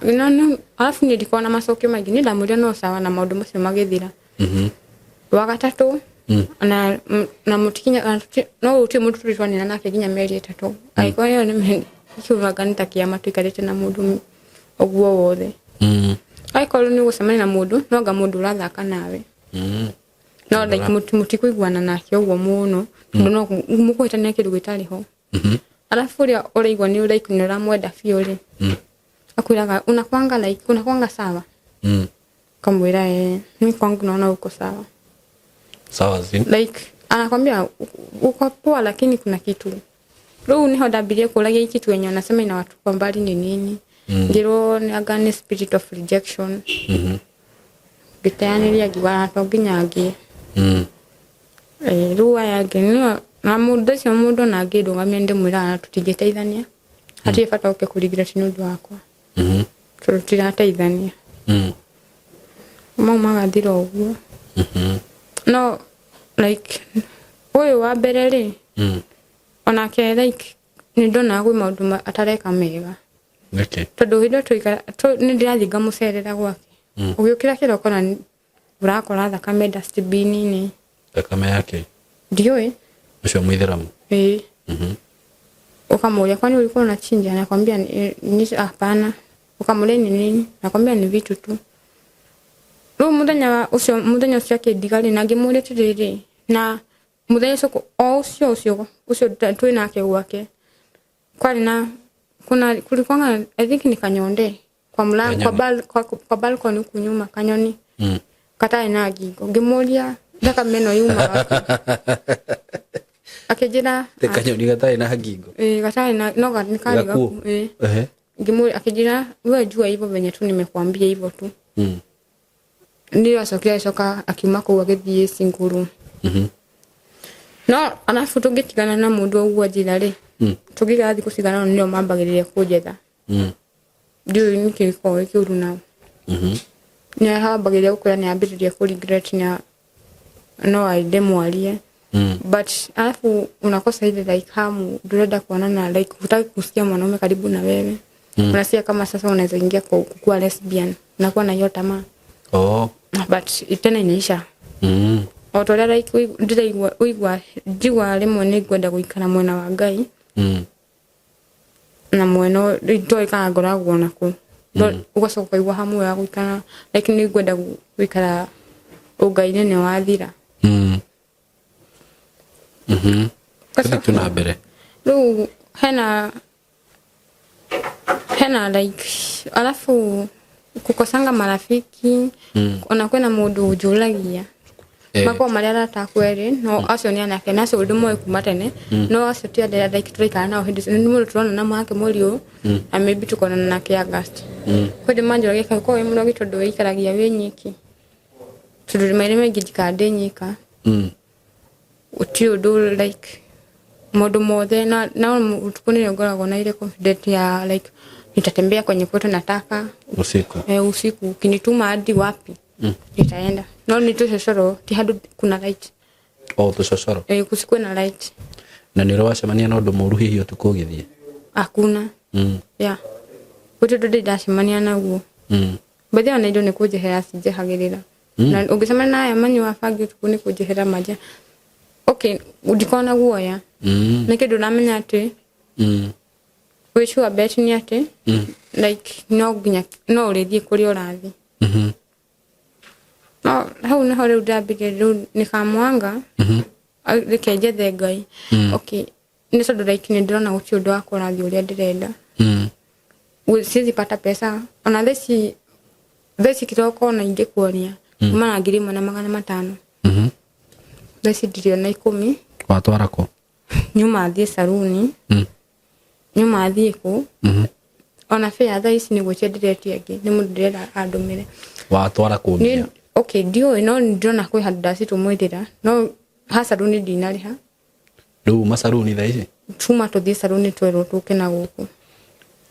No, alafu niĩ ndikoragwo na macokio maingĩ, niĩ ndamwĩrire no sawa na maũndũ macio magĩthira. Wa gatatũ, na mũtikinya, na no gũtirĩ mũndũ tũrĩ twanina nake nginya mĩeri 3. Angĩkorwo ĩyo nĩ kiugaga nĩ ta kĩama tũikarĩte na mũndũ ũguo wothe. Angĩkorwo nĩ ũgũcemania na mũndũ, no anga mũndũ ũrathaka nawe. No like mũtikũiguana nake ũguo mũno, tondũ no mũkũhĩtania kĩndũ gĩtarĩ ho. Alafu ũrĩa ũraigua nĩ like nĩ ũramwenda biũ rĩ, akwĩraga unakwanga like unakwanga sawa. Kamwĩra mimi kwangu naona uko sawa. Sawa zi. Like anakwambia uko poa lakini kuna kitu. Rĩu niho ndambirie kũragia kitu yenye wanasema ina watu kwa mbali ni nini. Ngĩrwo nĩ anga nĩ spirit of rejection. Ngĩteanĩria ngiuga to nginya ngĩe. Rĩu aya angĩ nĩo, na mũndũ ũcio mũndũ ona angĩndũgamia ndĩmwĩraga tũtingĩteithania. Hatirĩ bata ũke kũringĩra ti nĩ ũndũ wakwa. Tondũ tũtirateithania. Mau magathira ũguo. No like ũyũ wa mbere rĩ, onake like nĩ ndonaga kwĩ maũndũ atareka mega. Tondũ hĩndĩ ĩyo tũikara, nĩ ndĩrathiĩ ngamũcerera gwake. Ũgĩũkĩra kĩroko na ũrakora thakame dustbin-inĩ. Thakame yake? Ndiũĩ. Ũcio mũithĩramu? Ĩĩ. Ukamwambia kwani ulikuwa unachinja? Anakwambia ni hapana. Ukamwambia ni nini? Anakwambia ni vitu tu. Rĩu mũthenya wa ũcio, mũthenya ũcio akĩndiga rĩ, na ngĩmũria atĩrĩrĩ, na mũthenya ũcio o ũcio ũcio ũcio twĩ nake gwake, kwarĩ na, kuna, kulikuwa na, I think ni kanyonde kwa mlango, kwa Kanyoni. kwa balcony huku nyuma, kanyoni. Katarĩ na ngingo. Ngĩmũria thakame ĩno yuma wapi? Akĩnjĩra Te kanyoni gatarĩ na ngingo. Eh, gatarĩ na no nĩ karĩ Gakuũ. gaku eh. Ehe. Akĩnjĩra we jua hivyo venye tu nimekuambia hivyo tu. Ndio acokire agĩcoka akiuma kũu agĩthiĩ Singuru. No arabu tũngĩtigana na mũndũ ũguo njĩra rĩ, tũngĩikara thikũ cigana ũna nĩo mambagĩrĩria kũnjetha. Ndiũĩ nĩkĩ gĩkoragwo gĩ kĩũru nao. Nĩ ambagĩrĩria gũkwĩra nĩ ambĩrĩria kũ regret na no ende mwarie. But alafu unakosa ile like hamu, ndurenda kuonana, like hutaki kusikia mwanaume karibu na wewe. Unasikia kama sasa unaweza ingia kwa kukuwa lesbian, unakuwa na hiyo tamaa. Oh. But tena inaisha. O ta ũrĩa like ndĩraigua ũigua njigua rĩmwe nĩ ngwenda gũikara mwena wa Ngai na mwena ndoĩ kana ngoragwo nakũ. Ũgacoka ũkaigua hamu ya gũikara like nĩ ngwenda gũikara ũngai-inĩ nĩ wathira. Tũthiĩ tu na mbere. Rĩu hena like alafu kukosanga marafiki ona kwĩna mũndũ ũnjũragia makorwo marĩ arata akwa erĩ no acio nĩ anake na acio ndĩmoĩ kuma tene no acio ti andũ arĩa like tũraikara nao hĩndĩ ciothe. Nĩ mũndũ tũronana mwaka mweri ũyũ na maybe tũkonana nake August. Kwĩ hĩndĩ manjũragia kaĩ ũkoragwo wĩ mũrogi tondũ wĩikaragia wĩ nyiki, tondũ maita maingĩ njikaraga ndĩ nyika. Gũtirĩ ũndũ like maũndũ mothe na ũtukũ nĩrĩo ngoragwo na ile confident ya like nitatembea kwenye kwetu nataka. Usiku. Eh, usiku ukinituma hadi wapi nitaenda, no ni tũcocoro ti handũ kuna light. O tũcocoro. Eh, kusikuwe na light. Na nĩ ũrĩ wacemania na ũndũ mũũru hihi ũtukũ ũgĩthiĩ? Hakuna. Yeah, gũtirĩ ũndũ ndĩ ndacemania naguo. Baadhi ona indo nĩ kũnjehera cinjehagĩrĩra na ũngĩcemania na aya manyua bangi ũtukũ nĩ kũnjehera manja. Okay, ndikoragwo na guoya. Nĩ kĩndũ ũramenya atĩ wĩ sure bet nĩ atĩ like no nginya no ũrĩthiĩ kũrĩa ũrathiĩ. No hau nĩho rĩu ndambirie rĩu nĩ kamwanga. Reke njethe Ngai. Okay, nĩ tondũ like nĩ ndĩrona gũtirĩ ũndũ wakwa ũrathiĩ ũrĩa ndĩrenda. Siwezi pata pesa ona thaa ici kĩroko ona ingĩkuonia kuma na 1500. Thaa ici ndirĩ ona 10. Watwara kũ? Nyuma thiĩ saruni. Nyuma thiĩ kũ. Ona fare thaa ici nĩ gwĩtia ndĩretia ĩngĩ nĩ mũndũ ndĩrenda andũmĩre. Watwara kũ mbia? Okay, ndiũĩ no nĩ ndĩrona kwĩ handũ ndacitũmĩrĩra no ha saruni ndinarĩha. Rĩu macaruni thaa ici? Tuma tũthiĩ saruni twerwo tũke na gũkũ.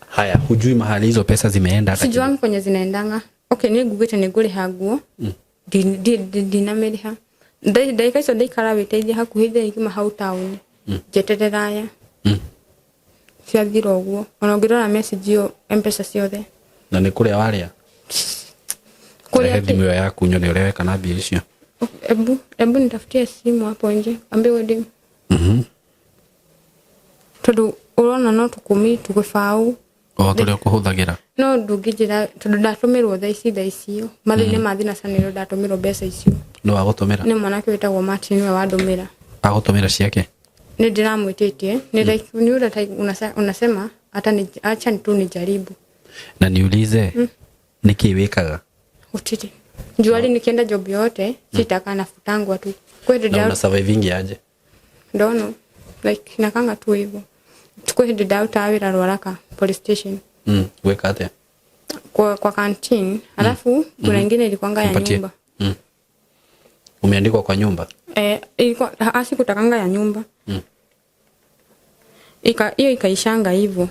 Haya, hujui mahali hizo pesa zimeenda hata kidogo? Sijuangi kwenye zinaendanga. Okay, nĩ ngugĩte nĩ ngũrĩha nguo. Ndinamĩrĩha. Ndagĩka icio ndaikara wĩteithie hakuhĩ thaa igima hau taũni njeterera aya. Ciathira ũguo ona ũngĩrora message ĩyo M-Pesa ciothe. Na nĩ kũrĩa warĩa? Kũrĩa Rehe kĩ? Thimũ ĩyo yaku nyone ũrĩa weka na mbia icio. Ebu nitafutie simu hapo nje ambie wedding. Tondũ ũrona no tũkũmi tũgĩbaũ. O tũrĩa ũkũhũthagĩra. No ndũngĩnjĩra tondũ ndatũmĩrwo thaa ici mathaa-inĩ ma thinacara nĩrĩo ndatũmĩrwo mbeca icio. Nĩ wagũtũmĩra? Nĩ mwanake wĩtagwo Martin nĩwe wandũmĩra. Agũtũmĩra ciake? Nĩ ndĩramwĩtĩtie nĩ like ni ule type unasema hata ni acha tu nijaribu. Na niulize, nĩkĩ wĩkaga? Gũtirĩ juali nikienda job yote sitakaa nafutangwa tu kwĩ hĩndĩ Na una surviving aje? Ndono like nakanga tu hivyo kwĩ hĩndĩ ndarutaga wĩra Ruaraka police station. Gwĩka atĩa? Kwa canteen alafu kuna ingine ilikuwanga ya Nipatie. nyumba. Umeandikwa kwa nyumba? Eh, ilikuwa asikutakanga ya nyumba. Ika hiyo ikaishanga hivyo.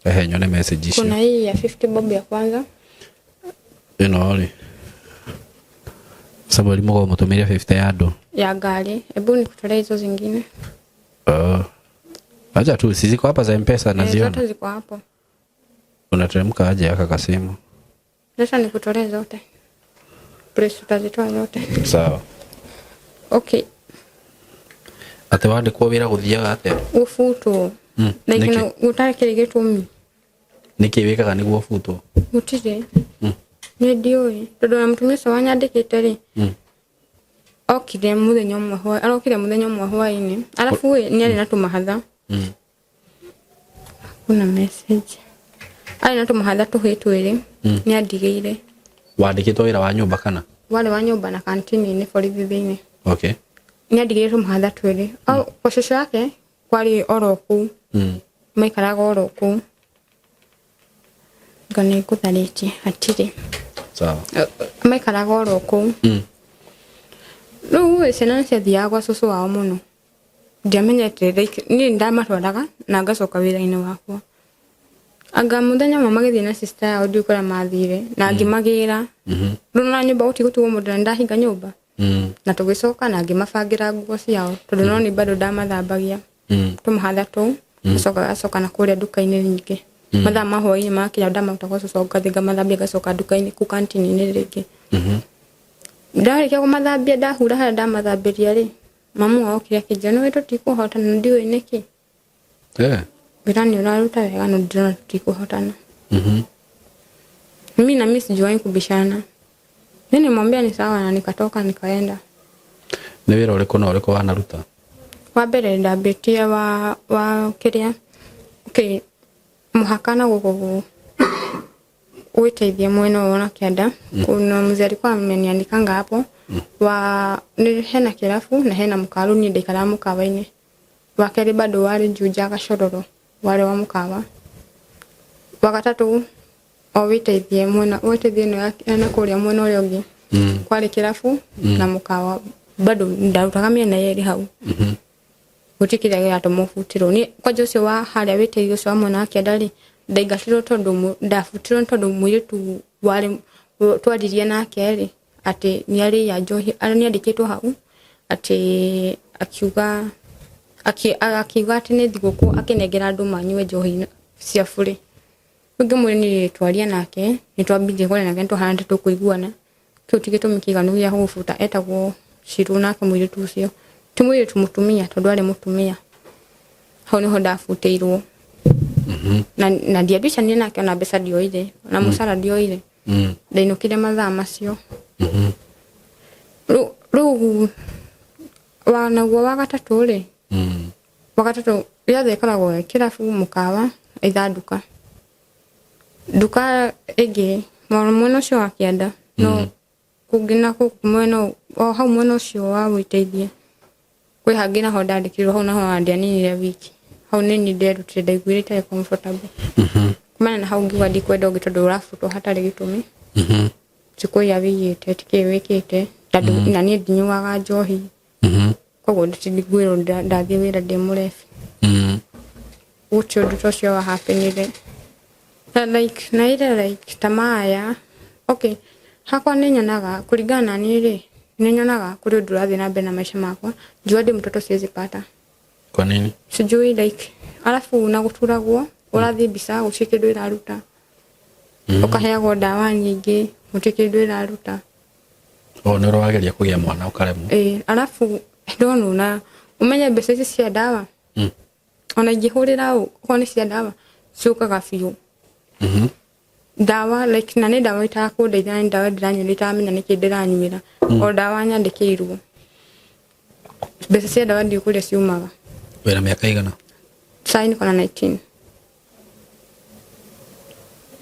Ehe, nyone message icio. Kuna hii ya 50 bob ya kwanza. Ĩno rĩ, Samuel Mugo mũtũmĩre 50 ya andũ. Ya gari. Hebu nikutolee hizo zingine. Acha tu, si ziko hapa za M-Pesa Eh, naziona. zote ziko hapo. Unateremka aje aka kasimu? Sasa nikutolee zote. Please, utazitoa zote. Sawa. Okay. Atĩ wandĩkwo wĩra gũthiaga atĩa? Gũbutwo. Like Nĩkĩ? na gũtarĩ kĩrĩ gĩtũmi. Nĩkĩ wĩkaga nĩguo ũbutwo? Gũtirĩ. Nĩ ndiũĩ. Tondũ ona mũtumia ũcio wanyandĩkĩte rĩ, okire mũthenya ũmwe arokire mũthenya ũmwe hwaĩ-inĩ. Arabu ĩ, nĩ arĩ na tũmahatha. Kuna message. Arĩ na tũmahatha tũhĩĩ twĩrĩ. Nĩ andigĩire. Wandĩkĩtwo wĩra wa nyũmba kana? Warĩ wa nyũmba na kantini-inĩ borithi thĩinĩ. Okay. Nĩ andigĩire tũmahatha twĩrĩ. Kwa cũcũ yake kwarĩ oro kũu. Maikaraga oro kũu. Nga nĩ ngũtharĩtie hatirĩ. Sawa. Maikaraga oro kũu. Rĩu ĩ ciana nĩ ciathiaga gwa cũcũ wao mũno. Ndiamenyete like niĩ ndamatwaraga na ngacoka wĩra-inĩ wakwa. Anga mũthenya ũmwe magĩthiĩ na sister yao ndiũĩ kũrĩa mathire na ngĩmagĩra. Rĩu na nyũmba gũtigũtigwo mũndũ na nĩndahinga nyũmba. Na tũgĩcoka na ngĩmabangĩra nguo ciao tondũ no nĩ bado ndamathambagia. Tũmahatha tũu gacoka gacoka na kũrĩa nduka-inĩ ningĩ. Mathaa ma hwaĩ-inĩ makinya ndamaruta gwa cũcũ ngathiĩ ngamathambia ngacoka nduka-inĩ kũu kantini-inĩ rĩngĩ. Ndarĩkia kũmathambia ndahura harĩa ndamathambĩria rĩ, mamu wao okire akĩnjĩra nĩũĩ tũtikũhotana ndiũĩ nĩkĩ. Wĩra nĩ ũraruta wega no ndĩrona tũtikũhotana. Mimi na mimi sijuwahi kubishana. Mimi nimwambia ni sawa na nikatoka nikaenda. Nĩ wĩra ũrĩkũ na ũrĩkũ wanaruta? Wa mbere ndambĩtie wa kĩrĩa, okay, mũhaka na gũkũ gwĩteithia mwena ũyũ na kĩanda. Kuna mzee alikuwa ameniandikanga hapo wa nĩ hena kĩrabu na hena mũkawa, rĩu niĩ ndaikaraga mũkawa-inĩ. Wa kerĩ bado warĩ Juja Gacororo, warĩ wa mũkawa. Wa gatatũ o wĩteithie mwena wĩteithie ĩno ya na kũrĩa mwena ũrĩa ũngĩ. Kwarĩ kĩrabu na mũkawa, bado ndarutaga mĩena yerĩ hau. Gũtirĩ kĩrĩa kĩratũma ũbutirwo. Niĩ kwanja ũcio wa harĩa wĩteithie ũcio wa mwena wa kĩanda rĩ, ndaingatirwo tondũ ndabutirwo tondũ mũirĩtu warĩ twaririe nake rĩ, atĩ nĩ arĩia njohi, nĩ andĩkĩtwo hau atĩ akiuga akiuga atĩ nĩ thigũkũ akĩnengera andũ manyue njohi cia bure. Rĩu ngĩmwĩra niĩ twaria nake, nĩ twambirie kwaria nake nĩtwahana ta tũkũiguana. Kĩu ti gĩtũmi kĩiganu gĩa gũgũbuta. Etagwo Ciru nake mũirĩtu ũcio. Ti mũirĩtu mũtumia tondũ arĩ mũtumia. Hau nĩho ndabutĩirwo. Na ndiambicanire nake ona mbeca ndioire, ona mũcara ndioire. Ndainũkire mathaa macio. Rĩu wa naguo wa gatatũ rĩ, wa gatatũ yothe ĩkoragwo ĩ kĩrabu, mũkawa, either nduka. Nduka ĩngĩ mwena ũcio wa kĩanda no kũngĩ na gũkũ mwena o hau mwena ũcio wa gwĩteithia. Kwĩ hangĩ naho ndandĩkirwo hau naho ndianinire wiki. Hau nĩ niĩ nderutire ndaiguire itarĩ comfortable. Kumana na hau ngiuga ndikwenda ũngĩ tondũ ũrabutwo hatarĩ gĩtũmi. Ti kũiya wĩiyĩte, ti kĩĩ wĩkĩte, tondũ na niĩ ndinyuaga njohi. Koguo ngwĩrwo ndathiĩ wĩra ndĩ mũrebi. Gũtirĩ ũndũ ta ũcio wa happenire. Na like na ile like tamaa ya okay, hakwa nĩ nyonaga kũringana na niĩ rĩ, nĩ nyonaga kũrĩ ũndũ ũrathiĩ na mbere na maisha makwa. Juu hadi mtoto siwezi pata. Kwa nini? Sijui like alafu na gũturagwo ũrathiĩ mbica gũtirĩ kĩndũ ĩraruta. Ũkaheagwo ndawa nyingĩ gũtirĩ kĩndũ ĩraruta. O nĩ ũrageria kũgĩa mwana ũkaremwo. Ĩĩ, alafu ndonwo na ũmenye mbeca ici cia ndawa. Ona ingĩhũrĩra ũ, okorwo nĩ cia ndawa ciũkaga biũ. Ndawa like na nĩ ndawa itakũndeithia na nĩ ndawa ndĩranyua itaramenya nĩkĩ ndĩranyuĩra. O ndawa nyandĩkĩirwo. Mbeca cia ndawa ndiũĩ kũrĩa ciumaga. Wĩna mĩaka igana? Sai niko na 19.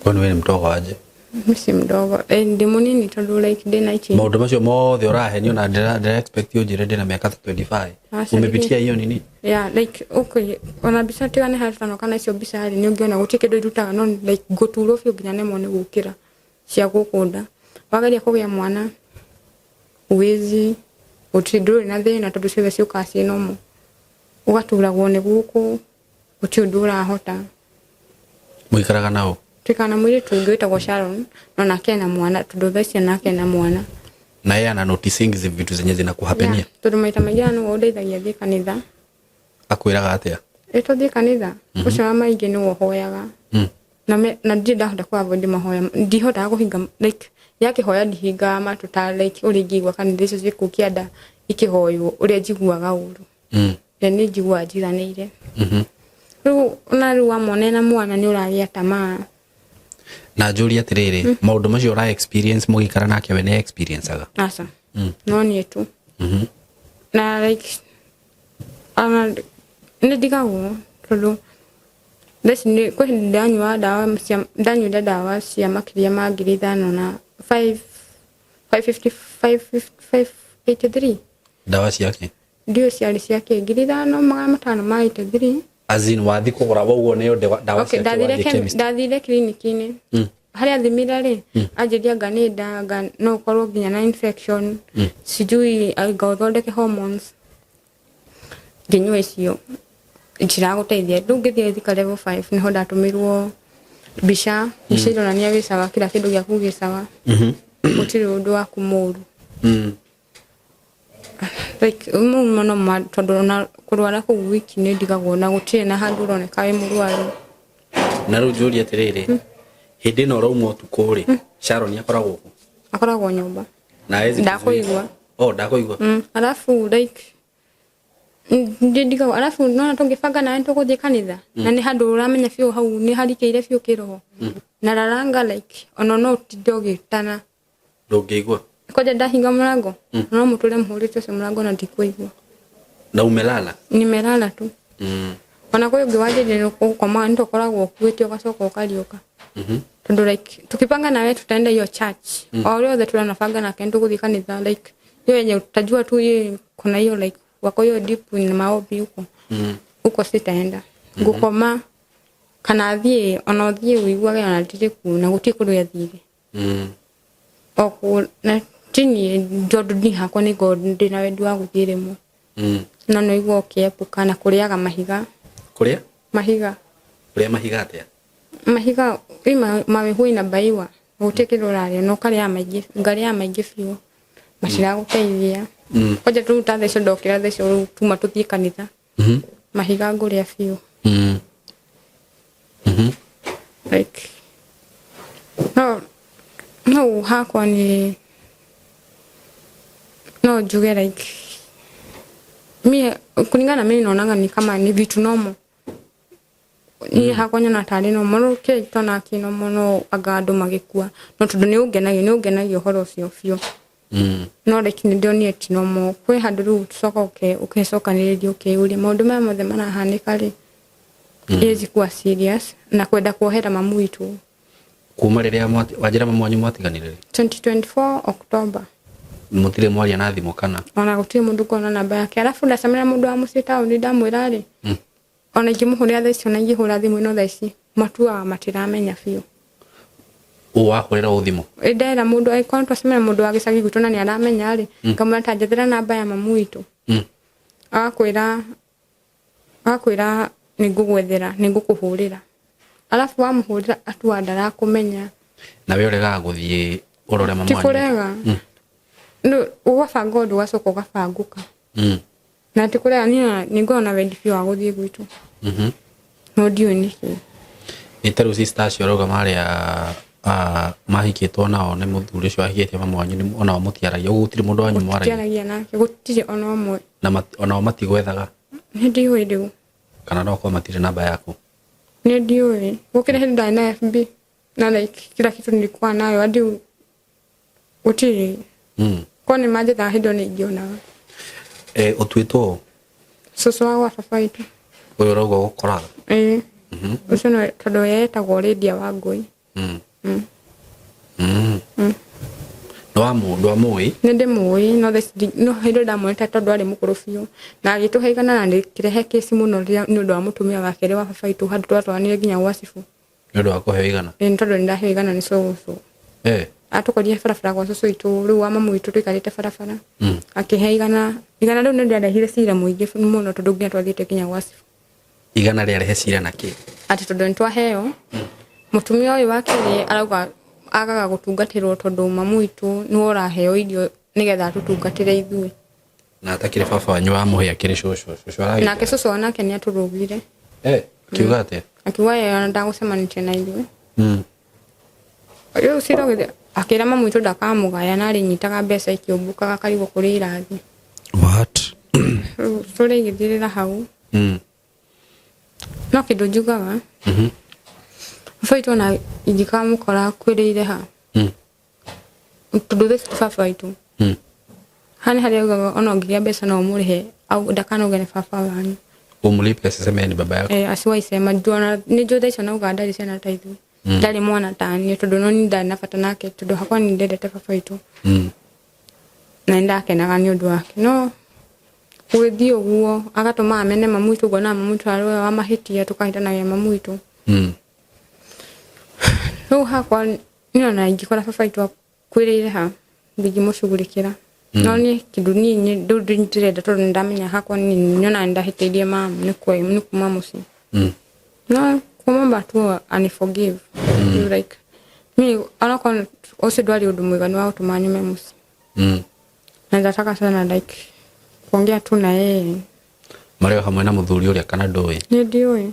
Kwani wewe ni mdogo aje? Mimi si mdogo. Ndi mũnini tondũ like ndĩ 19. Maũndũ macio mothe ũrahenio na ndĩra expect ũnjĩre ndĩna mĩaka ta 25. Aca, Umepitia hiyo nini? Yeah, like okay, ona mbica tiga nĩ hatano kana icio mbica rĩ nĩ ũngĩona gũtirĩ kĩndũ irutaga no like ngũturwo biũ nginya nemwo nĩ gũkĩra cia gũkũ nda. Wageria kũgĩa mwana uwezi, gũtirĩ ndũrĩ na thĩna tondũ ciothe ciũkaga ciĩ normal. Ũgaturagwo nĩ gũkũ, gũtirĩ ũndũ ũrahota. Mũikaraga nao? Tuikaraga na mũirĩtu ũngĩ wĩtagwo Sharon no nake ena mwana tondũ thaa ici nake ena mwana. Na yeye ana noticing hizi vitu zenye zinakuhapenia? Yeah, tondũ maita maingĩ nĩwe ũndeithagia thiĩ kanitha. Akwĩraga atĩa? Ĩ tũthiĩ kanitha, ũcio wa maingĩ nĩwe ũhoyaga. Na na ndirĩ ndahota kũ avoid mahoya, ndihotaga kũhinga like yakĩhoya ndihingaga matũ ta like ũrĩa ingĩigua kanitha icio ciĩ kũu kĩanda ikĩhoywo ũrĩa njiguaga ũru. Na nĩ njiguaga njiganĩire. Rĩu ona rĩu wamwona ena mwana nĩ ũragĩa tamaa. Na njũrie atĩrĩrĩ, maũndũ macio ũra experience mũgĩikara nake we nĩ experience aga? Aca. No niĩ tu. Na like ona nĩ ndigagwo tondũ thaa ici nĩ kwĩ hĩndĩ ndanyua ndawa cia ndanyuire ndawa cia makĩria ma 5,000 na five, five fifty, five fifty, five eighty three. Ndawa ciake? Ndiũĩ ciarĩ cia kĩ, 5583. As in wathi kũgũra woguo nĩyo ndawa Okay, ciake ndathire wathiĩ chemist. Ndathire kiriniki-inĩ harĩa thimire rĩ, anjĩria anga nĩ nda, anga no ũkorwo nginya na infection, sijui anga ũthondeke hormones. Ngĩnyua icio ciragũteithia. Rĩu ngĩthiĩ Thika level 5 nĩho ndatũmĩrwo mbica, mbica ironania wĩ sawa, kila kĩndũ gĩaku gĩ sawa, gũtirĩ ũndũ waku mũru. Like mau no ma tondũ ona kũrwara kũu wiki nĩ ndigagwo na gũtirĩ na handũ ũroneka wĩ mũrwaru. Na rĩu njũrie atĩrĩrĩ, hĩndĩ ĩno ũrauma ũtukũ rĩ, Sharon akoragwo kũ? Akoragwo nyũmba. Na hawezi kuzuia? Ndakũigua. Oh, ndakũigua. Alafu like ndĩ ndigagwo, alafu nona tũngĩbanga nawe tũgũthiĩ kanitha na nĩ handũ ũramenya biũ hau nĩ harikĩire biũ kĩroho na raranga, like ona no ũtinde ũgĩtana. Ndũngĩigua. Kwanja ndahinga mũrango, no mũtũre mũhũrĩte ũcio mũrango na ndikũigua. Na umelala? Nimelala tu. Ona kwĩ ũngĩ wanjĩrire gũkoma nĩ tũkoragwo ũkuĩte ũgacoka ũkariũka. Tondũ like tukipanga nawe tutaenda hiyo church, o ũrĩa othe turanabanga nake nĩ tũgũthiĩ kanitha, like hiyo yenye utajua tu hiyo kuna hiyo, like wako hiyo deep in maombi huko, huko sitaenda. Ngũkoma kana thiĩ ona ũthiĩ ũiguage ona ndirĩ kuo na gũtirĩ kũndũ athire. O kũ na ti niĩ tondũ niĩ hakwa nĩ ngoragwo ndĩna wendi wa gũthiĩ rĩmwe. No nĩ ũigua ũkĩepuka na kũrĩaga mahiga. Kũrĩa? Mahiga. Kũrĩa mahiga atĩa? Mahiga ĩ mawe huwa inabaiwa, gũtirĩ kĩndũ ũrarĩa na ũkarĩaga maingĩ, ngarĩaga maingĩ biũ maciragũteithia. Kwanja rĩu ta thaa icio ndokĩra, thaa icio rĩu tuma tũthiĩ kanitha, mahiga ngũrĩa biũ. Like no no hakwa nĩ no njuge like mie kulingana na mimi naonanga ni kama ni vitu normal. Niĩ hakwa nyona tarĩ normal, no kĩrĩa itonaga kĩ normal no anga andũ magĩkua, no tondũ nĩ ũngenagia ũhoro ũcio biũ. No like nĩ ndonire ti normal. Kwĩ handũ rĩu ũcoka ũkecokanĩrĩria ũkeyũria maũndũ maya mothe marahanĩka rĩ, ĩzi kuwa serious na kwenda kuohera mamu witũ. Kuma rĩrĩa wanjĩra mamu wanyu mwatiganire rĩ? 2024 October. Mũtirĩ mwaria na thimũ kana? Ona gũtirĩ mũndũ ngona namba yake, arabu ndacemania na mũndũ wa mũciĩ taũni ndamwĩra rĩ, ona ingĩmũhũrĩra thaa ici, ona ingĩhũra thimũ ĩno thaa ici, matuaga matiramenya biũ. Ũ wahũrĩra ũ thimũ? Ĩ ndera mũndũ, angĩkorwo twacemania na mũndũ wa gĩcagi gwitũ na nĩ aramenya rĩ, ngamwĩra ta njethera namba ya mamu witũ. Agakwĩra nĩ ngũgwethera, nĩ ngũkũhũrĩra, arabu wamũhũrĩra atua ndarakũmenya. Na we ũregaga gũthiĩ ũrore mamu Ti wanyu? Kũrega. Ũgabanga ũndũ ũgacoka ũgabangũka. Na ti kũrega, niĩ nĩ ngoragwo na wendi biũ wa gũthiĩ gwitũ, no ndiũĩ nĩkĩ. Nĩ ta rĩu sister acio ũrauga marĩa mahikĩtwo nao nĩ mũthuri ũcio wahikĩtie mamu wanyu, onao mũtiaragia ũguo? Gũtirĩ mũndũ wanyu mwaragia? Tũtiaragia nake, gũtirĩ ona ũmwe. Na onao matigwethaga? Nĩ ndiũĩ rĩu. Kana no korwo matirĩ namba yaku? Nĩ ndiũĩ. Gũkĩrĩ hĩndĩ ndarĩ na FB na like kila kitu nilikuwa nayo hadi gũtirĩ. Korwo nĩ manjethaga hĩndĩ ĩyo nĩ ingĩonaga. Eh, ũtuĩtwo ũ? Cũcũ wa gwa baba witũ. Ũyũ ũrauga ũgũkoraga? Ĩĩ, ũcio nĩwe, tondũ yetagwo Lydia Wangũi. Ndwamũĩ? Nĩ ndĩmũĩ, no thaa ici no hĩndĩ ĩyo ndamuonete tondũ arĩ mũkũrũ biũ na agĩtũhe igana na rĩkĩrehe kĩci mũno rĩrĩa nĩ ũndũ wa mũtumia wa kerĩ wa baba witũ, handũ twatwaranire nginya gwa cibũ. Nĩ ũndũ wa kũheo igana? Ĩĩ, nĩ tondũ nĩ ndaheo igana nĩ cũcũ. Atũkorire barabara gwa cũcũ witũ rĩu wa mamu witũ tũikarĩte barabara, akĩhe igana. Igana rĩu nĩ rĩarehire cira mũingĩ mũno tondũ nginya twathiĩte nginya gwa cibũ. Igana rĩarehe cira na kĩ? Atĩ tondũ nĩ twaheo, mũtumia ũyũ wa kerĩ arauga agaga gũtungatĩrwo tondũ mamu witũ nĩwe ũraheo irio nĩgetha atũtungatĩre ithuĩ. Na atakĩrĩ baba wanyu wamũhe, akĩrĩ cũcũ. Cũcũ aragĩte? Nake cũcũ onake nĩ atũrũgire. Eh, akiuga atĩa? Akiuga ye ona ndagũcemanĩtie na ithuĩ. Rĩu cira ũgĩthiĩ akĩra mamu witũ ndakamũgaya na arĩnyitaga mbeca ikĩũmbũkaga akarigwo kũrĩa irathiĩ. What? Rĩu story ĩgĩthirĩra hau. No kĩndũ njugaga, baba witũ ona ingĩkamũkora akuĩrĩire ha, tondũ thaa ici ti baba witũ, haha nĩ harĩa augaga ona ũngĩgĩa mbeca no ũmũrĩhe au ndakanauge nĩ baba wanyu. Umlipe asiseme ni baba yako. Eh, asiwahi sema juu nĩ njũĩ thaa icio nauga ndarĩ ciana ta ithuĩ, ndarĩ mwana ta niĩ, tondũ no niĩ ndarĩ na bata nake tondũ hakwa nĩ ndendete baba witũ na nĩ ndakenaga nĩ ũndũ wake, no Gũgĩthiĩ ũguo agatũma amene mamu witũ, ngona mamu witũ arĩ we wa mahĩtia, tũkahĩtanagia mamu witũ. Rĩu hakwa niĩ ona ingĩkora baba witũ akuĩrĩire ha ndingĩmũcugurĩkĩra. No niĩ kĩndũ niĩ rĩu ndĩrenda tondũ nĩndamenya hakwa niĩ nyonaga nĩndahĩtĩirie mamu nĩ kuma mũciĩ. No kumomba tu ani forgive. Like mi onakorwo ũcio ndwarĩ ũndũ mwega nĩ wa gũtũma nyume mũciĩ. Na nataka sana like kuongea tu na yeye. Marĩ o hamwe na mũthuri ũrĩa kana ndũĩ? Nĩ ndiũĩ.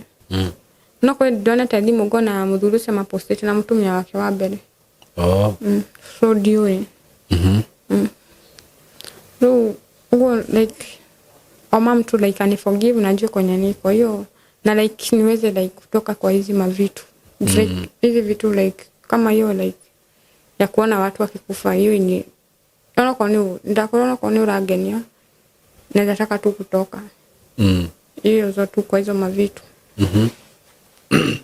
No kwĩ ndonete thimũ ngona mũthuri ũcio mapostĩte na mũtumia wake wa mbere. Oh. So ndiũĩ. Rĩu ũguo like o mam tu like ani forgive na njue kwenye niko hiyo na like niweze like kutoka kwa hizi mavitu. Like hizi vitu like kama hiyo like ya kuona watu wakikufa hiyo ni onakorwo ni ndakorwo onakorwo ni ũrangenia naweza taka tu kutoka. Hiyo zo tu kwa hizo mavitu.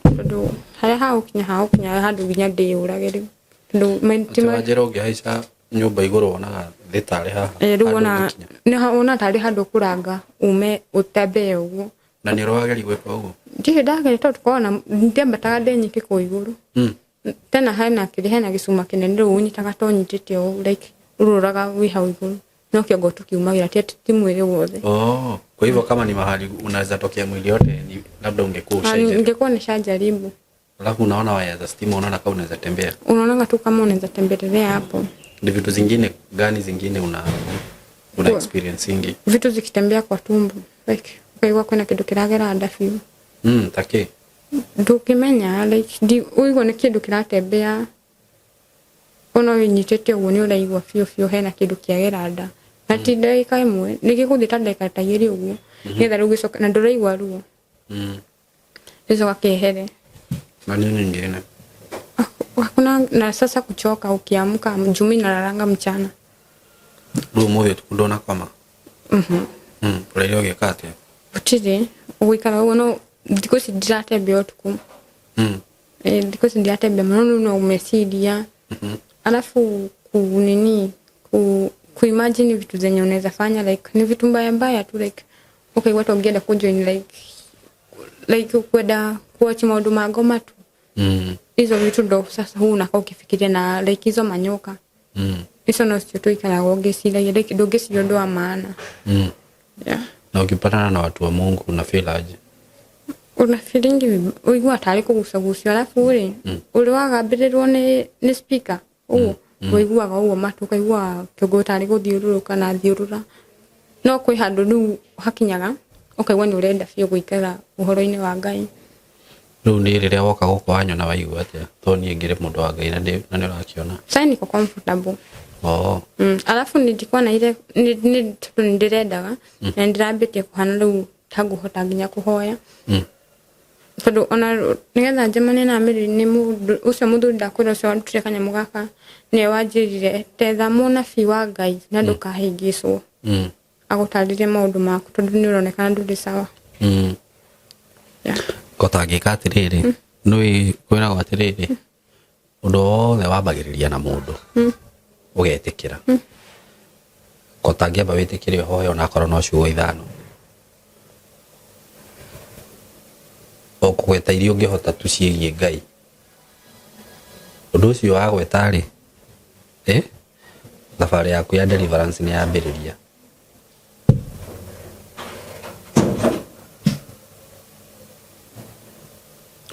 Tondũ harĩa hagũkinya hagũkinya handũ nginya ndĩyũrage rĩu. Tondũ Atĩ wanjĩra ũngĩhaica nyũmba igũrũ wonaga thĩ tarĩ haha. Rĩu handũ wona ũngĩkinya. nĩ wona tarĩ handũ ũkũranga ume ũtembee ũguo. Na nĩ ũrageria gwĩka ũguo? Ndirĩ ndageria tondũ tũkoragwo na ndiambataga ndĩ nyiki kũu igũrũ. Tena hena kĩrĩa hena gĩcuma kĩnene rĩu ũnyitaga to ũnyitĩte ũũ like ũrũraga wĩ hau igũrũ. No kĩongo tu kiumagĩra ti atĩ ti mwĩrĩ wothe. Oh, kwa hivyo kama ni mahali unaweza tokea mwili yote ni labda ungekuwa ushaijaribu. Ningekuwa nishajaribu. Alafu unaona waya za stima unaona kama unaweza tembea. Unaonanga tu kama unaweza tembelea hapo. Ni vitu zingine gani zingine una experience ingi? Vitu zikitembea kwa tumbo like ukaigua kwina kindu kiragera nda biũ. Take. Ndũngĩmenya like ndi ũigua nĩ kĩndũ kĩratembea ona wĩnyitĩte ũguo nĩ ũraigua biũ biũ hena kĩndũ kĩagera nda. Na ti ndagĩka ĩmwe, nĩ gĩgũthiĩ ta ndagĩka ta igĩrĩ ũguo. Nĩgetha rĩu gĩcoke na ndũraigua ruo. Gĩcoka kĩehere. Na nini nyingine? Hakuna na sasa kuchoka ukiamka juu mimi nalalanga mchana. Rĩu ũmũthĩ ũtukũ ndũnakoma? Ũraire ũgĩka atĩa? Gũtirĩ, gũikara ũguo no thikũ ici ndiratembea ũtukũ. Thikũ ici ndiratembea mũno rĩu no meciria. Alafu kunini kuimagine vitu zenye unaweza fanya like ni vitu mbaya mbaya tu like okay watu wangeenda kujoin like kwenda kuacha maundu ma ngoma tu. Hizo vitu ndo sasa huu unakaa ukifikiria na like hizo manyoka. Hizo no sio tu ikaraga ũngĩciragia like ndũngĩciria ũndũ wa maana. Yeah. Na ukipatana na watu wa Mungu una feel aje? Una feeling ũigua tarĩ kũgucagucio alafu rĩ ũrĩ wagambĩrĩrwo nĩ speaker ũguo ũiguaga ũguo matũ ũkaigua kĩongo tarĩ gũthiũrũrũka na thiũrũra. No kwĩ handũ rĩu hakinyaga ũkaigua nĩ ũrenda biũ gũikara ũhoro-inĩ wa Ngai. Rĩu nĩ rĩrĩa woka gũkũ wanyona waigua atĩa? Tondũ niĩ ngĩrĩ mũndũ wa Ngai na nĩ ũrakĩona. Sasa niko comfortable. Oh. Alafu nilikuwa na ile ni tondũ nĩ ndĩrendaga na nĩndĩrambĩtie kũhana rĩu ta ngũhota nginya kũhoya. Tondũ ona nĩgetha njemanie na Mary nĩ mũndũ ũcio mũthuri ndakwĩra ũcio wandutire kanyamũ gaka nĩwe wanjĩrire tetha mũnabii wa Ngai na ndũkahĩngĩcwo. Agũtarĩrie maũndũ maku tondũ nĩ ũronekana ndũrĩ sawa. Yeah. Ko tangĩka atĩrĩrĩ, nĩũĩ kwĩragwo atĩrĩrĩ, ũndũ wothe wambagĩrĩria na mũndũ ũgetĩkĩra. Ko tangĩamba wĩtĩkĩre ũhoe onakorwo no ciugo ithano. Ũkũgweta iria ũngĩhota tu ciĩgiĩ Ngai. Ũndũ ũcio wagweta rĩ, thabarĩ yaku ya deliverance nĩ yambĩrĩria.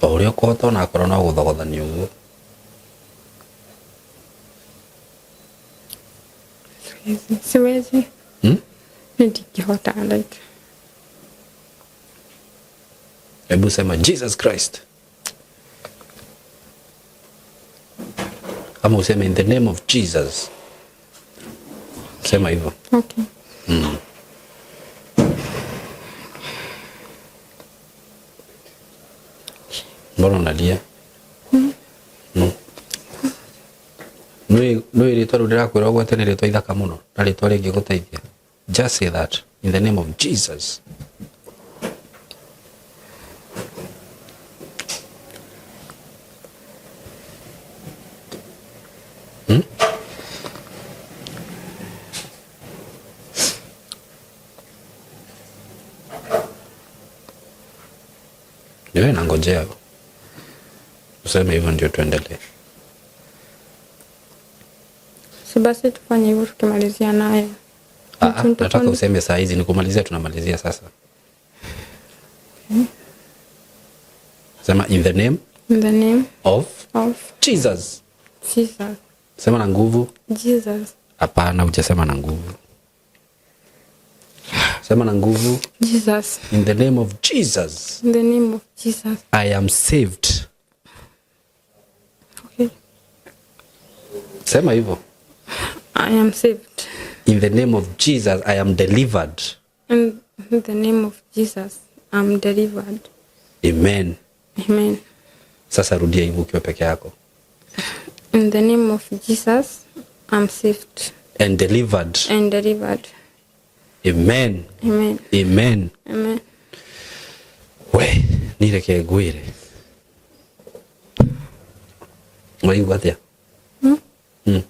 O ũrĩa ũkũhota onakorwo no gũthogothania ũguo. Siwezi. Ndingĩhota like. Hebu sema Jesus Christ. Ama useme in the name of Jesus. Sema hivyo. Okay. Mbona unalia? Nĩ rĩtwa rĩu ndĩrakwĩra ũgwete nĩ rĩtwa ithaka mũno na rĩtwa rĩngĩgũteithia. Just say that in the name of Jesus. Niwe nangojea useme hivyo ndio tuendelee. Si basi tufanye hivyo tukimalizia nayo. Ah, ah, nataka useme saa hizi nikumalizia, tunamalizia sasa. Sema in the name In the name of of Jesus. Jesus. Sema na nguvu. Jesus. Hapana, hujasema na nguvu. Sema na nguvu. Jesus. In the name of Jesus. In the name of Jesus. I am saved. Okay. Sema hivyo. I am saved. In the name of Jesus I am delivered. In the name of Jesus, I'm delivered. Amen. Amen. Sasa rudia hivyo ukiwa peke yako. In the name of Jesus, I'm saved And delivered. and delivered. Amen. Amen. Amen. Amen. We, nireke ngwire. Waigua atia? Hmm? Mm.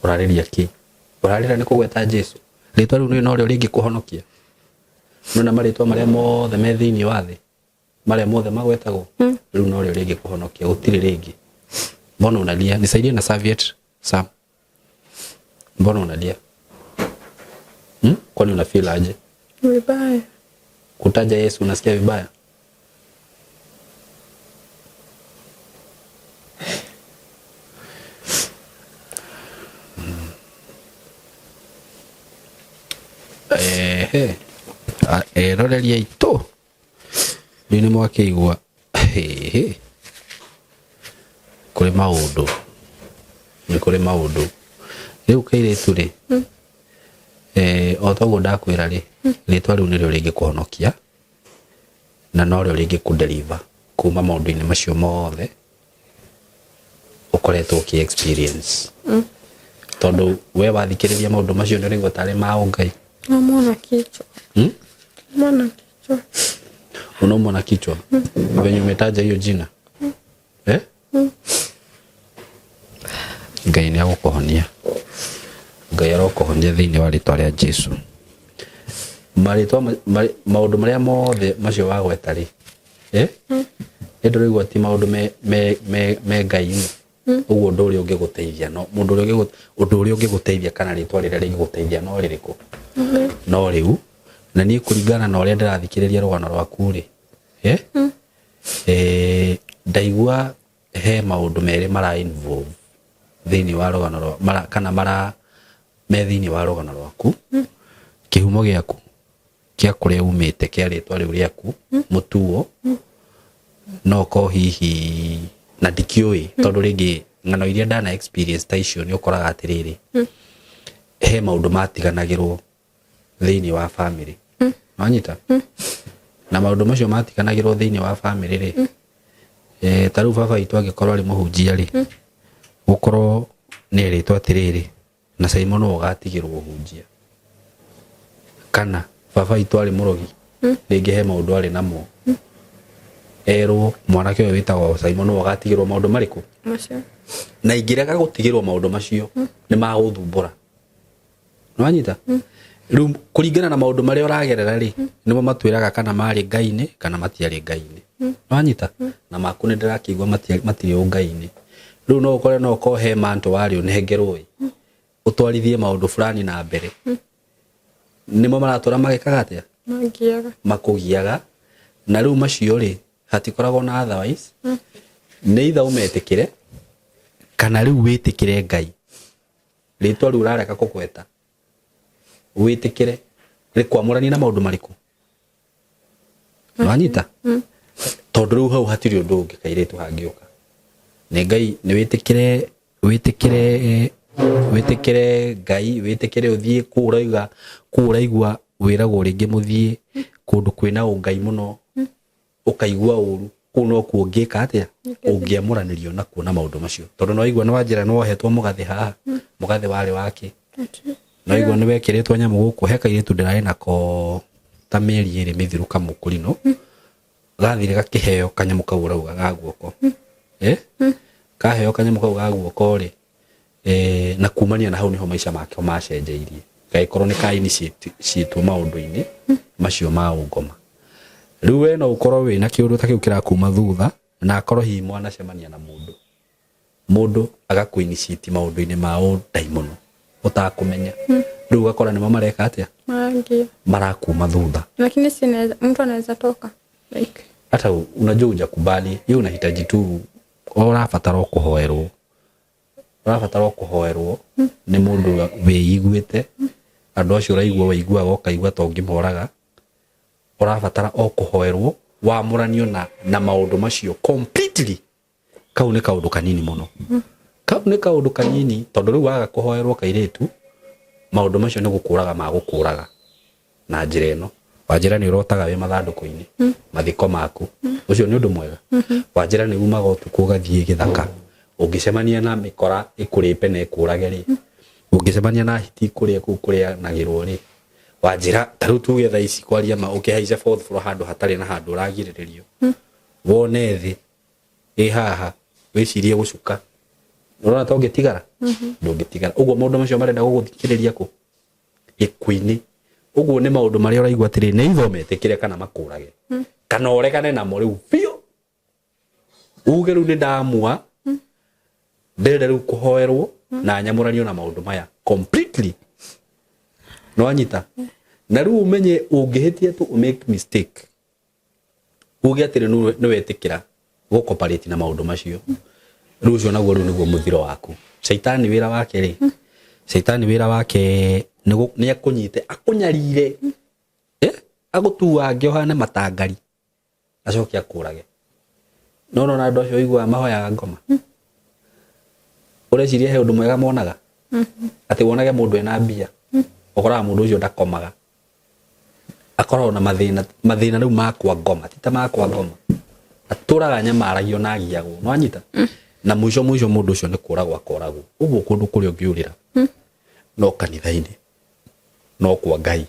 Ũrarĩria kĩ? Ũrarĩra nĩ kũgweta Jesu. Rĩtwa rĩu nĩ norĩo rĩngĩkũhonokia. Nona marĩtwa marĩa mothe me thĩinĩ wa thĩ, marĩa mothe magwetagwo, rĩu norĩo rĩngĩkũhonokia, gũtirĩ rĩngĩ. Mbona unalia? Nisaidie na serviette, Sam. Mbona unalia? Hmm? Kwani una feel aje? Vibaya. Kutaja Yesu unasikia vibaya? Ehe. Eroreria aitũ rĩu nĩ mwakĩigua hehe kũrĩ maũndũ, nĩ kũrĩ maũndũ rĩu kairĩtu rĩ, o toguo ndakwĩra rĩ, rĩtwa rĩu nĩrĩo rĩngĩkũhonokia na norĩo rĩngĩkũdeliver kuma maũndũ-inĩ macio mothe ũkoretwo ũkĩ experience, tondũ we wathikĩrĩria maũndũ macio nĩ ũraigua tarĩ ma ũngai. Naumwa kichwa. Hmm? Naumwa kichwa. Unaumwa na kichwa venye umetaja hiyo jina, eh? Ngai nĩ agũkũhonia, Ngai arokũhonia thĩinĩ wa rĩtwa rĩa Jesu. Marĩtwa maũndũ marĩa mothe macio wagweta rĩ, eh? Nĩ ndĩraigua ti maũndũ me Ngai-inĩ. Ũguo ũndũ ũrĩa ũngĩgũteithia no mũndũ ũrĩa ũndũ ũrĩa ũngĩgũteithia kana rĩtwa rĩrĩa rĩngĩgũteithia no rĩrĩkũ? No rĩu na niĩ kũringana na ũrĩa ndĩrathikĩrĩria rũgano rwaku rĩ, eh? Ndaigua he maũndũ merĩ mara involve thĩinĩ wa rũgano rwa mara, kana mara me thĩinĩ wa rũgano rwaku. Kĩhumo gĩaku kĩa kũrĩa umĩte kĩa rĩtwa rĩu rĩaku mũtuo, no ko hihi na ndikĩũĩ, tondũ rĩngĩ ng'ano iria ndana experience ta icio nĩ ũkoraga atĩrĩrĩ, he maũndũ matiganagĩrwo thĩinĩ wa family. Wanyita? Na maũndũ macio matiganagĩrwo thĩinĩ wa family rĩ, ta rĩu baba witũ angĩkorwo arĩ mũhunjia rĩ, gũkorwo nĩ erĩtwo atĩrĩrĩ, na Simon nĩwe ũgatigĩrwo ũhunjia, kana baba witũ arĩ mũrogi, rĩngĩ he maũndũ arĩ namo, erwo mwanake ũyũ wĩtagwo Simon nĩwe ũgatigĩrwo maũndũ marĩkũ Macio. Na ingĩrega gũtigĩrwo maũndũ macio nĩ magũthumbũra. Nĩwanyita? Rĩu kũringana na maũndũ marĩa ũragerera rĩ, nĩmo matwĩraga kana marĩ Ngai-inĩ kana matiarĩ Ngai-inĩ. Nĩwanyita? Na maku nĩ ndĩrakĩigua matirĩ ũngai-inĩ. Rĩu no ũkore no ũkorwo he manto warĩ ũnengerwo ĩ, ũtwarithie maũndũ fulani na mbere, nĩmo maratũra magĩkaga atĩa? Mangiaga. Makũgiaga. Na rĩu macio rĩ, hatikoragwo na otherwise, nĩ either ũmetĩkĩre kana rĩu wĩtĩkĩre Ngai. Rĩtwa rĩu ũrarega kũgweta wĩtĩkĩre rĩkwamũranie na maũndũ marĩkũ? Nĩwanyita? Tondũ rĩu hau hatirĩ ũndũ ũngĩ kairĩtu hangĩũka. Nĩ Ngai, nĩ wĩtĩkĩre, wĩtĩkĩre, wĩtĩkĩre Ngai, wĩtĩkĩre ũthiĩ kũu ũrauga, kũu ũraigua wĩragwo rĩngĩ mũthiĩ kũndũ kwĩna ũngai mũno, ũkaigua ũru, kũu nokuo ũngĩka atĩa? Ũngĩamũranĩrio nakuo na maũndũ macio. Tondũ nĩ waigua nĩ wanjĩra nĩ wohetwo mũgathĩ haha, mũgathĩ warĩ wake. No waigua nĩ wekĩrĩtwo nyamũ gũkũ, he kairĩtu ndĩrarĩ nako ta mĩeri ĩrĩ mĩthiru kamũkũrino, gathire gakĩheo kanyamũ kau ũrauga ga guoko. Kaheo kanyamũ kau ga guoko rĩ, na kumania na hau niho maica make macenjeirie. Gagĩkorwo nĩ ka initiate ciĩtwo maũndũ-inĩ macio ma ũngoma. Rĩu we no ũkorwo wĩna kĩũndũ ta kĩu kĩrakuma thutha, na akorwo hihi mwanacemania na mũndũ, mũndũ agakũ-initiate maũndũ-inĩ ma ũndaimono ũtakũmenya. Rĩu ũgakora nĩmo mareka atĩa? Marangia. Marakuma thutha. Lakini si naweza, mtu anaweza toka like Hata unajua hujakubali, hiyo unahitaji tu, ũrabatara o kũhoerwo, ũrabatara o kũhoerwo nĩ mũndũ wĩiguĩte. Andũ acio ũraigua waiguaga ũkaigua ta ũngĩmoraga, ũrabatara o kũhoerwo wamũranio na maũndũ macio completely. Kau nĩ kaũndũ kanini mũno, kau nĩ kaũndũ kanini, tondũ rĩu waga kũhoerwo kairĩtu, maũndũ macio nĩ gũkũraga magũkũraga na njĩra ĩno. Wanjĩra nĩ ũrotaga wĩ mathandũkũ-inĩ mathiko maku, ũcio nĩ ũndũ mwega. Wanjĩra nĩ umaga ũtukũ ũgathiĩ gĩthaka, ũngĩcemania na mĩkora ĩkũrĩpe na ĩkũrage rĩ, ũngĩcemania na hiti kũrĩa kũu kũrĩanagĩrwo rĩ, wanjĩra ta rĩu tuge thaa ici kwaria ma, ũkĩhaica fourth floor handũ hatarĩ na handũ ũragirĩrĩrio, wone thĩ ĩ haha, wĩcirie gũcuka, ũrona ta ũngĩtigara? Ndũngĩtigara. Ũguo maũndũ macio marenda gũgũthikĩrĩria kũ gĩkuũ-inĩ. Ũguo nĩ maũndũ marĩa ũraigua atĩrĩ, nĩ itho metĩkĩre kana makũrage, kana ũregane namo rĩu biũ, uge rĩu nĩ ndamua, ndĩrenda rĩu kũhoerwo na nyamũranio na maũndũ maya completely. Nĩwanyita? Na rĩu ũmenye ũngĩhĩtia tu, make mistake, uge atĩrĩ nĩ wetĩkĩra gũcooperate na maũndũ macio, rĩu ũcio naguo rĩu nĩguo mũthiro waku. Caitani wĩra wake rĩ, caitani wĩra wake nĩ akũnyite, akũnyarire, agũtuange ũhane matangari, acoke akũrage. No nona andũ acio ũiguaga mahoyaga ngoma, ũreciria he ũndũ mwega monaga? Atĩ wonage mũndũ ena mbia, ũkoraga mũndũ ũcio ndakomaga, akoragwo na mathĩna, mathĩna rĩu makwa ngoma ti ta makwa ngoma, atũraga nyamaragio na agiagwo. Nĩwanyita? Na mũico mũico mũndũ ũcio nĩ kũragwo akoragwo. Ũguo kũndũ kũrĩa ũngĩũrĩra no kanitha-inĩ, no kwa Ngai,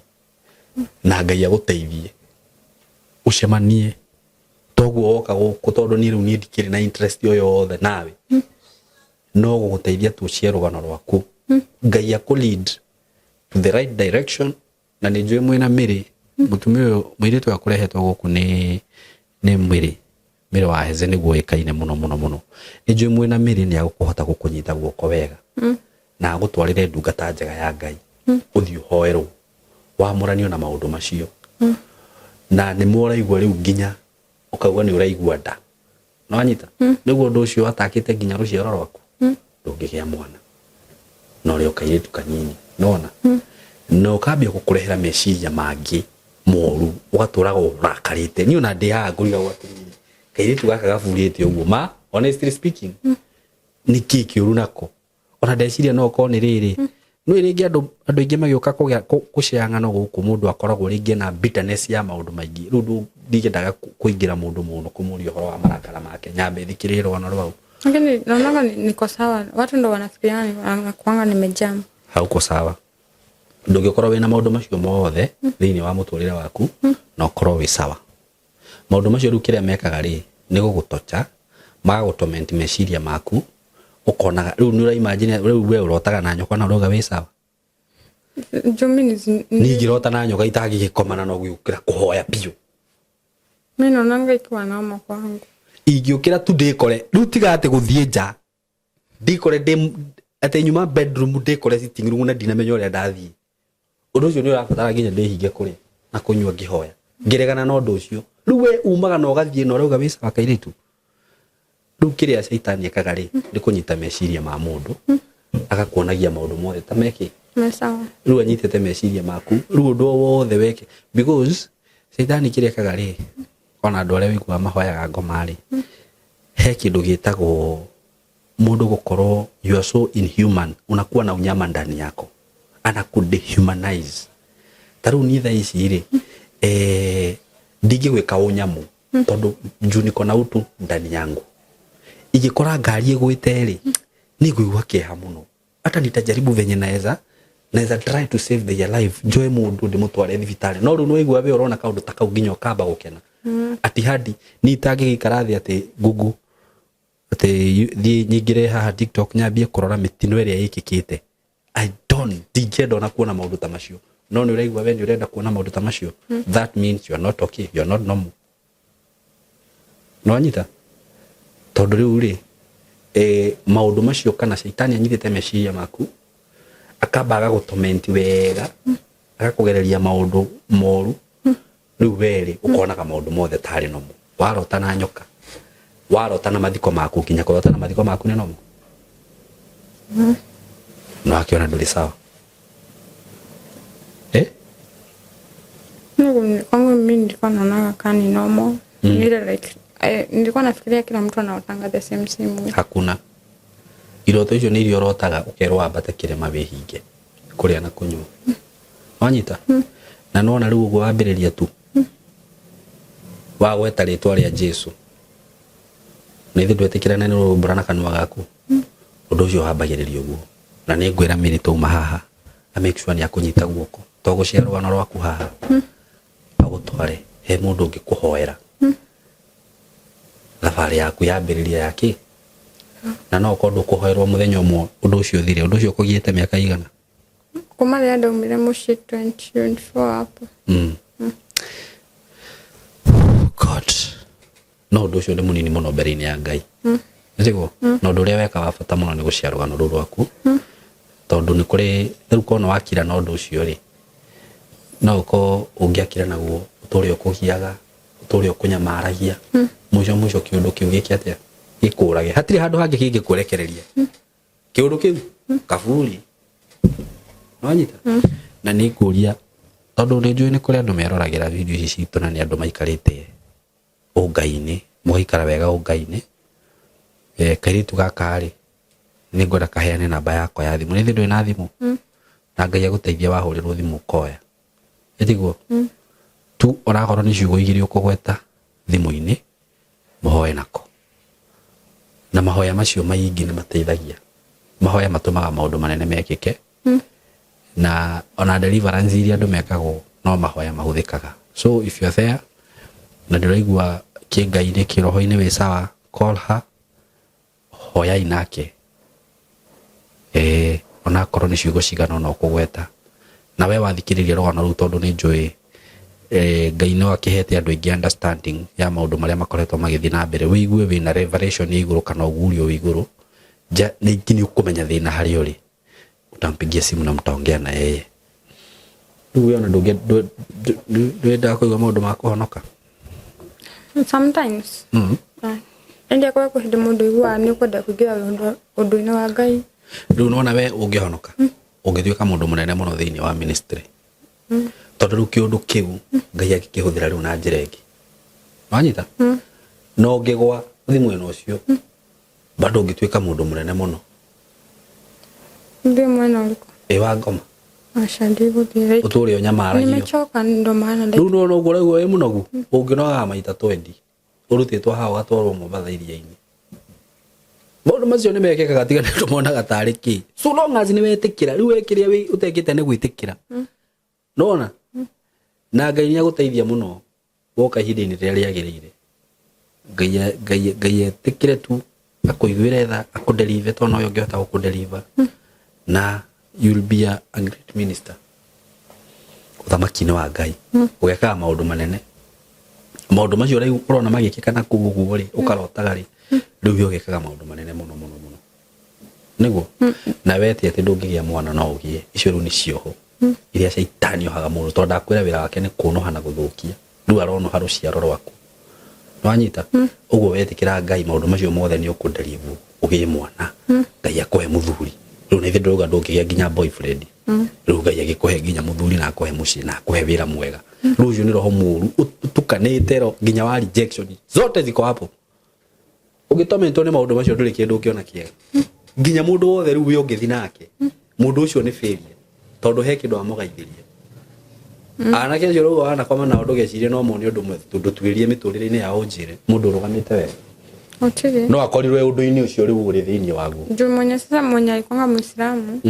na Ngai agũteithie ũcemanie toguo woka gũkũ, tondũ niĩ rĩu niĩ ndikĩrĩ na interest o yothe nawe, no gũgũteithia tu ũcie rũgano rwaku, Ngai akũ lead to the right direction. Na nĩ njũĩ mwĩna mĩrĩ mũtumia ũyũ, mũirĩtu ũyũ akũrehetwo gũkũ nĩ mwĩrĩ mĩrĩ wa Heze nĩguo ĩkaine mũno mũno mũno. Nĩ njũĩ mwĩna mĩrĩ nĩ agũkũhota gũkũnyita guoko wega na agũtwarĩre ndungata njega ya Ngai, ũthiĩ ũhoerwo wamũranio na maũndũ macio. Na nĩ mũraigua rĩu nginya ũkauga nĩ ũraigua nda. Nĩwanyita? Nĩguo ũndũ ũcio watakĩte nginya rũciaro rwaku, ndũngĩgĩa mwana na ũrĩ o kairĩtu kanini. Nĩwona? Na ũkambia gũkũrehera meciria mangĩ moru, ũgatũraga ũrakarĩte. Niĩ ona ndĩ haha ngũrigagwo atĩrĩrĩ, kairĩtu gaka gaburĩte ũguo, ma honestly speaking, nĩ kĩ kĩũru nako? Ona ndeciria no ũkorwo nĩ rĩrĩ, nĩ rĩngĩ andũ aingĩ magĩũka kũgĩa kũshare ng'ano gũkũ, mũndũ akoragwo rĩngĩ na bitterness ya maũndũ maingĩ. Rĩu ndingĩendaga kũingĩra mũndũ mũno kũmũria ũhoro wa marakara make, nyambe thikĩrĩrie rũgano rwau. Lakini naonanga niko sawa. Watu ndo wanafikiria nakuanga nimejam. Hauko sawa. Ndũngĩkorwo wĩna maũndũ macio mothe thĩinĩ wa mũtũrĩre waku na ũkorwo wĩ sawa. Maũndũ macio rĩu kĩrĩa mekaga rĩ, nĩ gũgũtocha, magagũtorment meciria maku, ũkonaga rĩu nĩ ũraimagine rĩu we ũrotaga na nyoka na ũrauga wĩ sawa. Juu mi Niĩ ingĩrota na nyoka itangĩgĩkomana no gũkĩra kũhoya biũ. Mi naonanga ikiwa noma kwangu. Ingĩũkĩra tu ndĩkore rĩu, tiga atĩ gũthiĩ nja, ndikore ndĩ atĩ nyuma bedroom, ndĩkore sitting room na ndinamenya ũrĩa ndathiĩ. Ũndũ ũcio nĩ ũrabatara nginya ndĩhinge kũrĩa na kũnyua ngĩhoya, ngĩregana na ũndũ ũcio. Rĩu we umaga na ũgathiĩ na ũrauga wĩ sawa kairĩtu. Rĩu kĩrĩa caitani ekaga rĩ, nĩ kũnyita meciria ma mũndũ, agakuonagia maũndũ mothe ta mekĩ Me sawa. Rĩu anyitĩte meciria maku, rĩu ũndũ o wothe weke, because caitani kĩrĩa ekaga rĩ, ona andũ arĩa wĩiguaga mahoyaga ngoma rĩ, he kĩndũ gĩtagwo mũndũ gũkorwo you are so inhuman, unakuwa na unyama ndani yako, anakudehumanize. Ta rĩu niĩ thaa ici rĩ, ndingĩgwĩka ũnyamũ tondũ juu niko na utu ndani yangu. Ingĩkora ngari ĩgwĩte rĩ, nĩ ngũigua kĩeha mũno. Hata nitajaribu venye naweza try to save their life, njoe mũndũ ndĩmũtware thibitarĩ. No rĩu nĩwaigua we ũrona kaũndũ ta kau nginya ũkamba gũkena ati hadi ni itangĩgĩikara thĩ atĩ Google atĩ thiĩ nyingĩre haha TikTok nyambie kũrora mĩtino ĩrĩa ĩkĩkĩte. I don't, ndingĩenda ona kuona maũndũ ta macio. No nĩ ũraigua we nĩ ũrenda kuona maũndũ ta macio. That means you are not okay, you are not normal. Nĩwanyita? Tondũ rĩu rĩ, maũndũ macio kana caitani anyitĩte meciria maku, akamba agagũtomenti wega, agakũgereria maũndũ moru, rĩu we rĩ, ũkonaga maũndũ mothe tarĩ nomo. Warota na nyoka, warota na mathiko maku, nginya kũrota na mathiko maku nĩ nomo. No akĩona ndũrĩ sawa. Eh? Kwangu mimi nilikuwa naonaga kaa ni normal. Ile like nilikuwa nafikiria kila mtu anaotanga the same same way. Hakuna. Iroto icio nĩ iria ũrotaga ũkerwo wambate kĩrĩma wĩhinge kũrĩa na kũnyua. Wanyita? Na nona rĩu ũguo wambĩrĩria tu wagweta rĩtwa rĩa Jesu, na ithuĩ ndwetĩkĩrana nĩ ũraumbũra na kanua gaku, ũndũ ũcio wambagĩrĩria ũguo. Na nĩ ngwĩra Mary twauma haha a make sure nĩ akũnyita guoko, to gũcea rũgano rwaku haha, agũtware he mũndũ ũngĩkũhoera thabarĩ yaku yambĩrĩria ya kĩ. Na no ũkorwo ndũkũhoerwo mũthenya ũmwe ũndũ ũcio ũthire. Ũndũ ũcio ũkũgiĩte mĩaka igana? Kuma rĩrĩa ndaumire mũciĩ 2024 hapo. God. No ũndũ ũcio nĩ mũnini mũno mbere-inĩ ya Ngai. Nĩguo? Na ũndũ ũrĩa weka wa bata mũno nĩ gũcea rũgano rũu rwaku. Tondũ nĩ kũrĩ rĩu kona wakira na ũndũ ũcio rĩ, no ũkorwo ũngĩakira naguo ũtũre ũkũgiaga, ũtũre ũkũnyamaragia, mũico mũico kĩũndũ kĩu gĩke atĩa? Gĩkũrage. Hatirĩ handũ hangĩ kĩngĩkũrekereria. Kĩũndũ kĩu kaburi. Nĩwanyita? Na nĩ ngũria tondũ nĩ njũĩ nĩ kũrĩ andũ meroragĩra video ici citũ na nĩ andũ maikarĩte ũngai-inĩ, mũgaikara wega ũngai-inĩ. Kairĩtu gaka rĩ, nĩ ngwenda kaheane namba yakwa ya thimũ. Nĩ ndũrĩ na thimũ? Na Ngai agũteithie wahũrĩrwo thimũ ũkoya. Ĩtiguo? Tu onakorwo nĩ ciugo igĩrĩ ũkũgweta thimũ-inĩ, mũhoe nako. Na mahoya macio maingĩ nĩ mateithagia. Mahoya matũmaga maũndũ manene mekĩke. Na ona deliverance iria andũ mekagwo no mahoya mahũthĩkaga. So if you're there na ndũraigua kĩngai-inĩ kĩroho-inĩ wĩ sawa, call her, hoyai nake. Onakorwo nĩ ciugo cigana ũna ũkũgweta. Na we wathikĩrĩria rũgano rũu tondũ nĩ njũĩ Ngai no akĩhete andũ aingĩ understanding ya maũndũ marĩa makoretwo magĩthiĩ na mbere. Wĩigue wĩna revelation ya igũrũ kana ũguũrio wĩ igũrũ, ningĩ nĩ ũkũmenya thĩna harĩa ũrĩ. Utampigia simu na mtaongea na yeye. Rĩu we ona ndwendaga kũigua maũndũ ma kũhonoka? Sometimes. Ĩndĩ akorwo kwĩ hĩndĩ mũndũ aiguaga nĩ ũkwenda kũingĩra ũndũ-inĩ wa Ngai. Rĩu nĩwona we ũngĩhonoka, ũngĩtuĩka mũndũ mũnene mũno thĩinĩ wa ministry. Tondũ rĩu kĩũndũ kĩu Ngai angĩkĩhũthĩra rĩu na njĩra ĩngĩ. Wanyita? Na ũngĩgwa ũthiĩ mwena ũcio, bado ũngĩtuĩka mũndũ mũnene mũno. Ndĩ mwena ũrĩkũ? Ĩ wa ngoma. Aca ndigũthiĩ. Ũtũre ũnyamaragio. Nimechoka ndo maana Rĩu nĩwona ũguo ũraigua wĩ mũnogu, ũngĩnogaga maita 20 ũrutĩtwo haha ũgatwarwo Mombatha iria-inĩ. Maũndũ macio nĩ mekĩkaga tiga nĩ andũ monaga tarĩ kĩ. So long as nĩ wetĩkĩra, rĩu we kĩrĩa ũtekĩte nĩ gwĩtĩkĩra. Nĩwona? Na Ngai nĩ agũteithia mũno woka ihinda-inĩ rĩrĩa rĩagĩrĩire. Ngai etĩkĩre tu akũiguĩre tha, akũdeliver tondũ nowe ũngĩhota gũkũdeliver. Na you'll be a great minister. Ũthamaki-inĩ wa Ngai. Ũgekaga maũndũ manene. Maũndũ macio rĩu ũrona magĩkĩka na kũu ũguo rĩ, ũkarotaga rĩ, rĩu we ũgekaga maũndũ manene mũno mũno mũno. Nĩguo? Na we ti atĩ ndũngĩgĩa mwana no ũgĩe. Icio rĩu nĩ cioho. Iria caitani ohaga mũndũ tondũ ndakwĩra wĩra wake nĩ kũnoha na gũthũkia. Rĩu aronoha rũciaro rwaku. Nĩwanyita? Ũguo wetĩkĩra Ngai maũndũ macio mothe nĩ ũkũdeliver ũgĩe mwana. Ngai akũhe mũthuri. Rĩu na ithuĩ ndũrauga ndũngĩgĩa nginya boyfriend. Rĩu Ngai agĩkũhe nginya mũthuri na akũhe mũciĩ na akũhe wĩra mwega. Rĩu ũcio nĩ roho mũũru ũtukanĩte nginya wa rejection. Zote ziko hapo. Ũngĩtomentwo nĩ maũndũ macio ndũrĩ kĩndũ ũngĩona kĩega. Nginya mũndũ wothe rĩu we ũngĩthiĩ nake, mũndũ ũcio nĩ failure tondũ he kĩndũ amũgaithĩria. Anake acio rĩu wanakoma nao ndũgecirie no mone ũndũ ndũtuĩrie mĩtũrĩre-inĩ yao ũnjĩre mũndũ ũrũgamĩte wega. Gũtirĩ. No akorirwo e ũndũ-inĩ ũcio rĩu ũrĩ thĩinĩ waguo. Juu mwenye sasa mwenye alikuwa Muislamu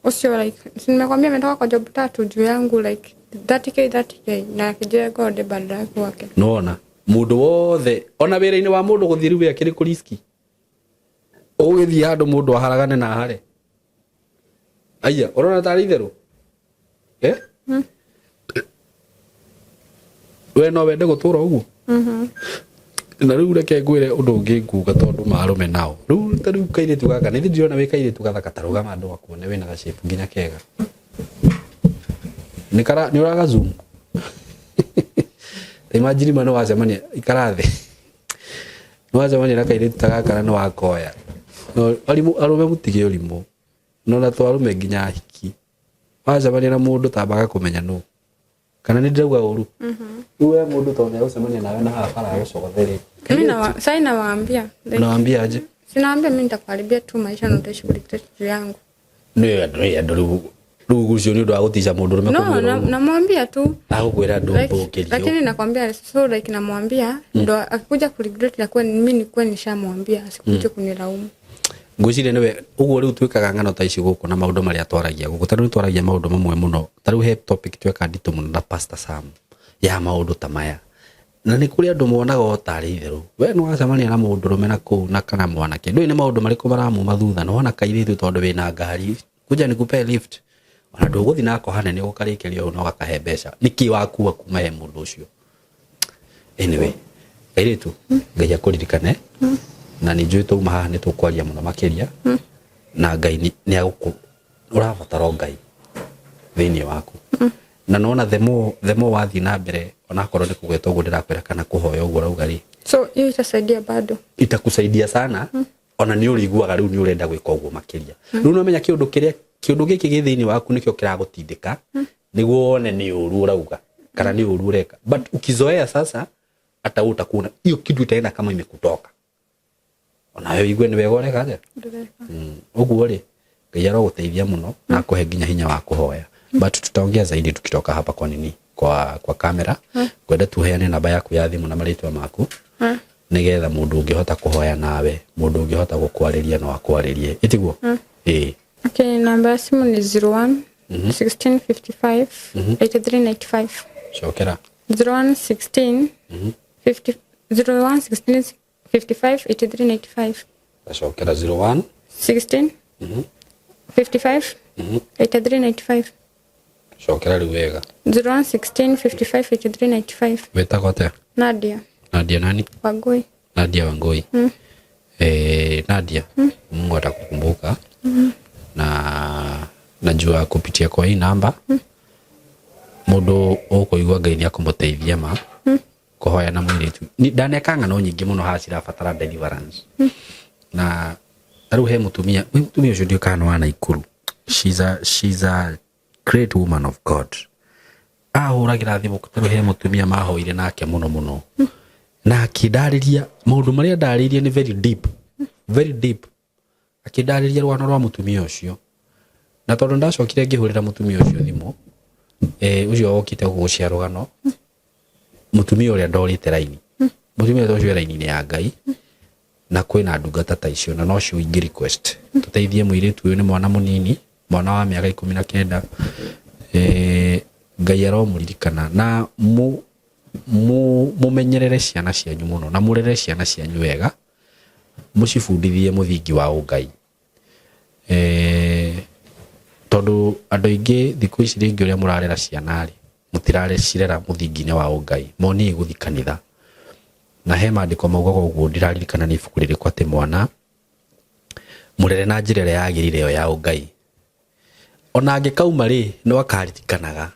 ucio like si nimekwambia ametoka kwa job tatu juu yangu like 30K 30K na akijia God badala kwake. Nĩwona mũndũ wothe ona wĩra-inĩ wa mũndũ gũthiĩ rĩu akĩrĩ kũ risk. Ũgũgĩthiĩ handũ mũndũ aharagane na ahare. Aya, ũrona tarĩ itherũ? Eh? We no wende gũtũra ũguo? Na rĩu reke ngwĩre ũndũ ũngĩ nguga, tondũ marũme nao rĩu ta rĩu kairĩtu gaka nĩ ndĩrona wĩ kairĩtu gathaka, ta rũgama andũ akuone wĩna gacape nginya kega. Nĩ kara nĩ ũraga zoom. Ta imagine ma nĩ wacemania, ikara thĩ, nĩ wacemania na kairĩtu ta gaka na nĩ wakoya. No arimũ, arũme mũtige ũrimũ, no na to arũme, nginya ahiki. Wacemania na mũndũ, tambaga kũmenya nũ, kana nĩ ndĩrauga ũru? Rĩu we mũndũ tondũ nĩagũcemania nawe na haha bara agũcogothe rĩ. Mimi na sasa nawaambia, like, Unawaambia aje? Sinawaambia mimi nitakuharibia tu maisha na utaishi kuregret juu yangu. Nĩ andũ, nĩ andũ rĩu rĩu ũcio nĩ ũndũ wa gũtica mũndũ ũrũme. No, kũmwĩra ũguo. Namwambia tu. Agũkwĩra Like, ndũmbũkĩrio. Lakini nakwambia, so like namwambia ndo akikuja kuregret nakuwa mimi nikuwa nishamwambia asikuje kunilaumu. Ngwĩciria nĩwe ũguo rĩu twĩkaga ng'ano ta ici gũkũ na maũndũ marĩa twaragia gũkũ. Ta rĩu twaragia maũndũ mamwe mũno, ta rĩu he topic tweka nditũ mũno na Pastor Sam ya maũndũ ta maya, na nĩ kũrĩ andũ monaga o tarĩ itherũ. We nĩ wacemania na mũndũrũme na kũu na kana mwanake, ndũĩ nĩ maũndũ marĩkũ maramuma thutha. Nĩ wona kairĩtu, tondũ wĩna ngari, kuja nikupe lift, ona ndũgũthiĩ nako hanene, ũkarĩkĩria ũũ na ũgakahe mbeca. Nĩkĩ wakua kuma he mũndũ ũcio? Anyway, kairĩtu, Ngai akũririkane, na nĩ njũĩ twauma haha nĩ tũkwaria mũno makĩria, na Ngai nĩ agũkũ ũrabatara o Ngai thĩinĩ waku. Na nona the more wathiĩ na mbere, onakorwo nĩ kũgweta ũguo ndĩrakwĩra kana kũhoya ũguo ũrauga rĩ, So hiyo itasaidia bado. Itakusaidia sana. Ona nĩ ũrĩiguaga rĩu nĩ ũrenda gwĩka ũguo makĩria. Rĩu nĩ ũmenya kĩũndũ kĩrĩa, kĩũndũ gĩkĩ gĩ thĩinĩ waku nĩkĩo kĩragũtindĩka nĩguo wone nĩ ũru ũrauga kana nĩ ũru ũreka. But ukizoea sasa, hata wewe utakuona hiyo kitu itaenda kama imekutoka, onawe ũigue nĩ wega ũreka atĩa. Ndĩreka. Ũguo rĩ, Ngai arogũteithia mũno na akũhe nginya hinya wa kũhoya. But tutaongea zaidi tukitoka hapa. Kwa nini kwa kamera ngwenda tuheane namba yaku ya thimũ na marĩtwa maku, nigetha mũndũ ũngĩhota kũhoya nawe, mũndũ ũngĩhota gũkwarĩria no akwarĩrie, ĩtiguo ĩĩ? Okay, namba ya simu ni 01 16 55 83 95. Cokera. 01 16 50 01 16 55 83 95. Gacokera, 01 16 55 83 95. Cokera rĩu wega. 01 16 55 83 95. Wĩtagwo atĩa? Nadia. Nadia nani? Wangui. Nadia Wangui. Nadia, Mungu atakukumbuka, na najua kupitia kwa hii namba mundu ũkũigua Ngai nĩ akũmũteithia ma kũhoya na mũirĩtu. Ndaneka ng'ano nyingĩ mũno haha cirabatara deliverance. Na ta rĩu he mũtumia, wĩ mũtumia ũcio ndiũĩ kana nĩ wa Naikuru. She's a great woman of God. Ahũragĩra thimũ. Ta rĩu he mũtumia mahoire nake mũno mũno na akĩndarĩria maũndũ marĩa ndarĩirie nĩ very deep, very deep. Akĩndarĩria rũgano rwa mũtumia ũcio, na tondũ ndacokire ngĩhũrĩra mũtumia ũcio thimũ, ũcio wokĩte gũgũcia rũgano, mũtumia ũrĩa ndorĩte raini, mũtumia ũcio e raini-inĩ ya Ngai. Na kwĩna ndungata ta icio, na nocio ingĩ request tũteithie mũirĩtu ũyũ. Nĩ mwana mũnini, mwana wa mĩaka 19. Ngai aromũririkana na mũmenyerere ciana cianyu mũno na mũrere ciana cianyu wega, mũcibundithie mũthingi wa ũngai, tondũ andũ aingĩ thikũ ici rĩngĩ ũrĩa mũrarera ciana rĩ, mũtirarecirera mũthingi-inĩ wa ũngai. Monie gũthi kanitha, na he maandĩko maugaga ũguo, ndiraririkana nĩ ibuku rĩrĩkũ, atĩ mwana mũrere na njĩra ĩrĩa yagĩrĩire ĩyo ya ũngai, ona angĩkauma rĩ, no akaririkanaga.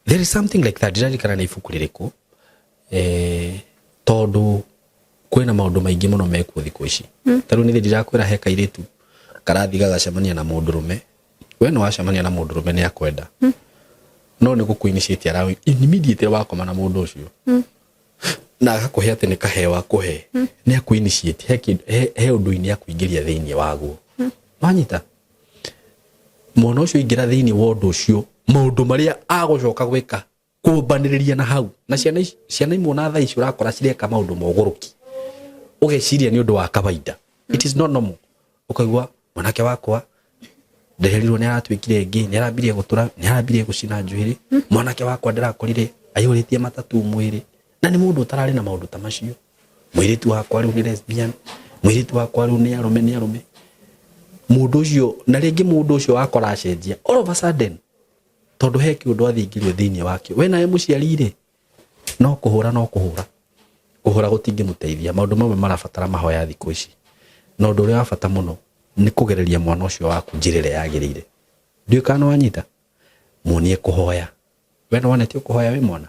There is something like that, ndiraririkana nĩ ibuku rĩrĩkũ. Tondũ kwĩna maũndũ maingĩ mũno mekuo thikũ ici. Ta rĩu nĩ ndirakwĩra he kairĩtu karathiĩ gagacemania na mũndũrũme. We nĩ wacemania na mũndũrũme, nĩ akwenda, no nĩ gũkũ initiate ara immediately wakoma na mũndũ ũcio na agakũhe atĩ nĩ kaheo akũhe, nĩ akũ initiate he he ũndũ-inĩ akũingĩria thĩinĩ waguo. Wanyita mwana ũcio aingĩra thĩinĩ wa ũndũ ũcio, maũndũ marĩa agũcoka gwĩka kũmbanĩrĩria na hau na ciana ici, ciana imwe na thaa ici ũrakora cireka maũndũ ma ũgũrũki, ũgeciria nĩ ũndũ wa kawaida. It is not normal. Ũkaigua mwanake wakwa ndeherirwo nĩ aratuĩkire ĩngĩ, nĩ arambirie gũtũra, nĩ arambirie gũcina njuĩrĩ. Mwanake wakwa ndĩrakorire aihũrĩtie matatu mwĩrĩ, na nĩ mũndũ ũtararĩ na maũndũ ta macio. Mũirĩtu wakwa rĩu nĩ lesbian, mũirĩtu wakwa rĩu nĩ arũme, nĩ arũme mũndũ ũcio. Na rĩngĩ mũndũ ũcio wakora acenjia all of a sudden, tondũ he kĩũndũ athingĩrio thĩinĩ wakĩo. We nawe mũciari rĩ, no kũhũra, no kũhũra. Kũhũra gũtingĩmũteithia. Maũndũ mamwe marabatara mahoya thikũ ici, na ũndũ ũrĩa wa bata mũno nĩ kũgereria mwana ũcio waku njĩra ĩrĩa yagĩrĩire. Ndiũĩ kana nĩwanyita. Muonie kũhoya. We nĩwonetio kũhoya wĩ mwana?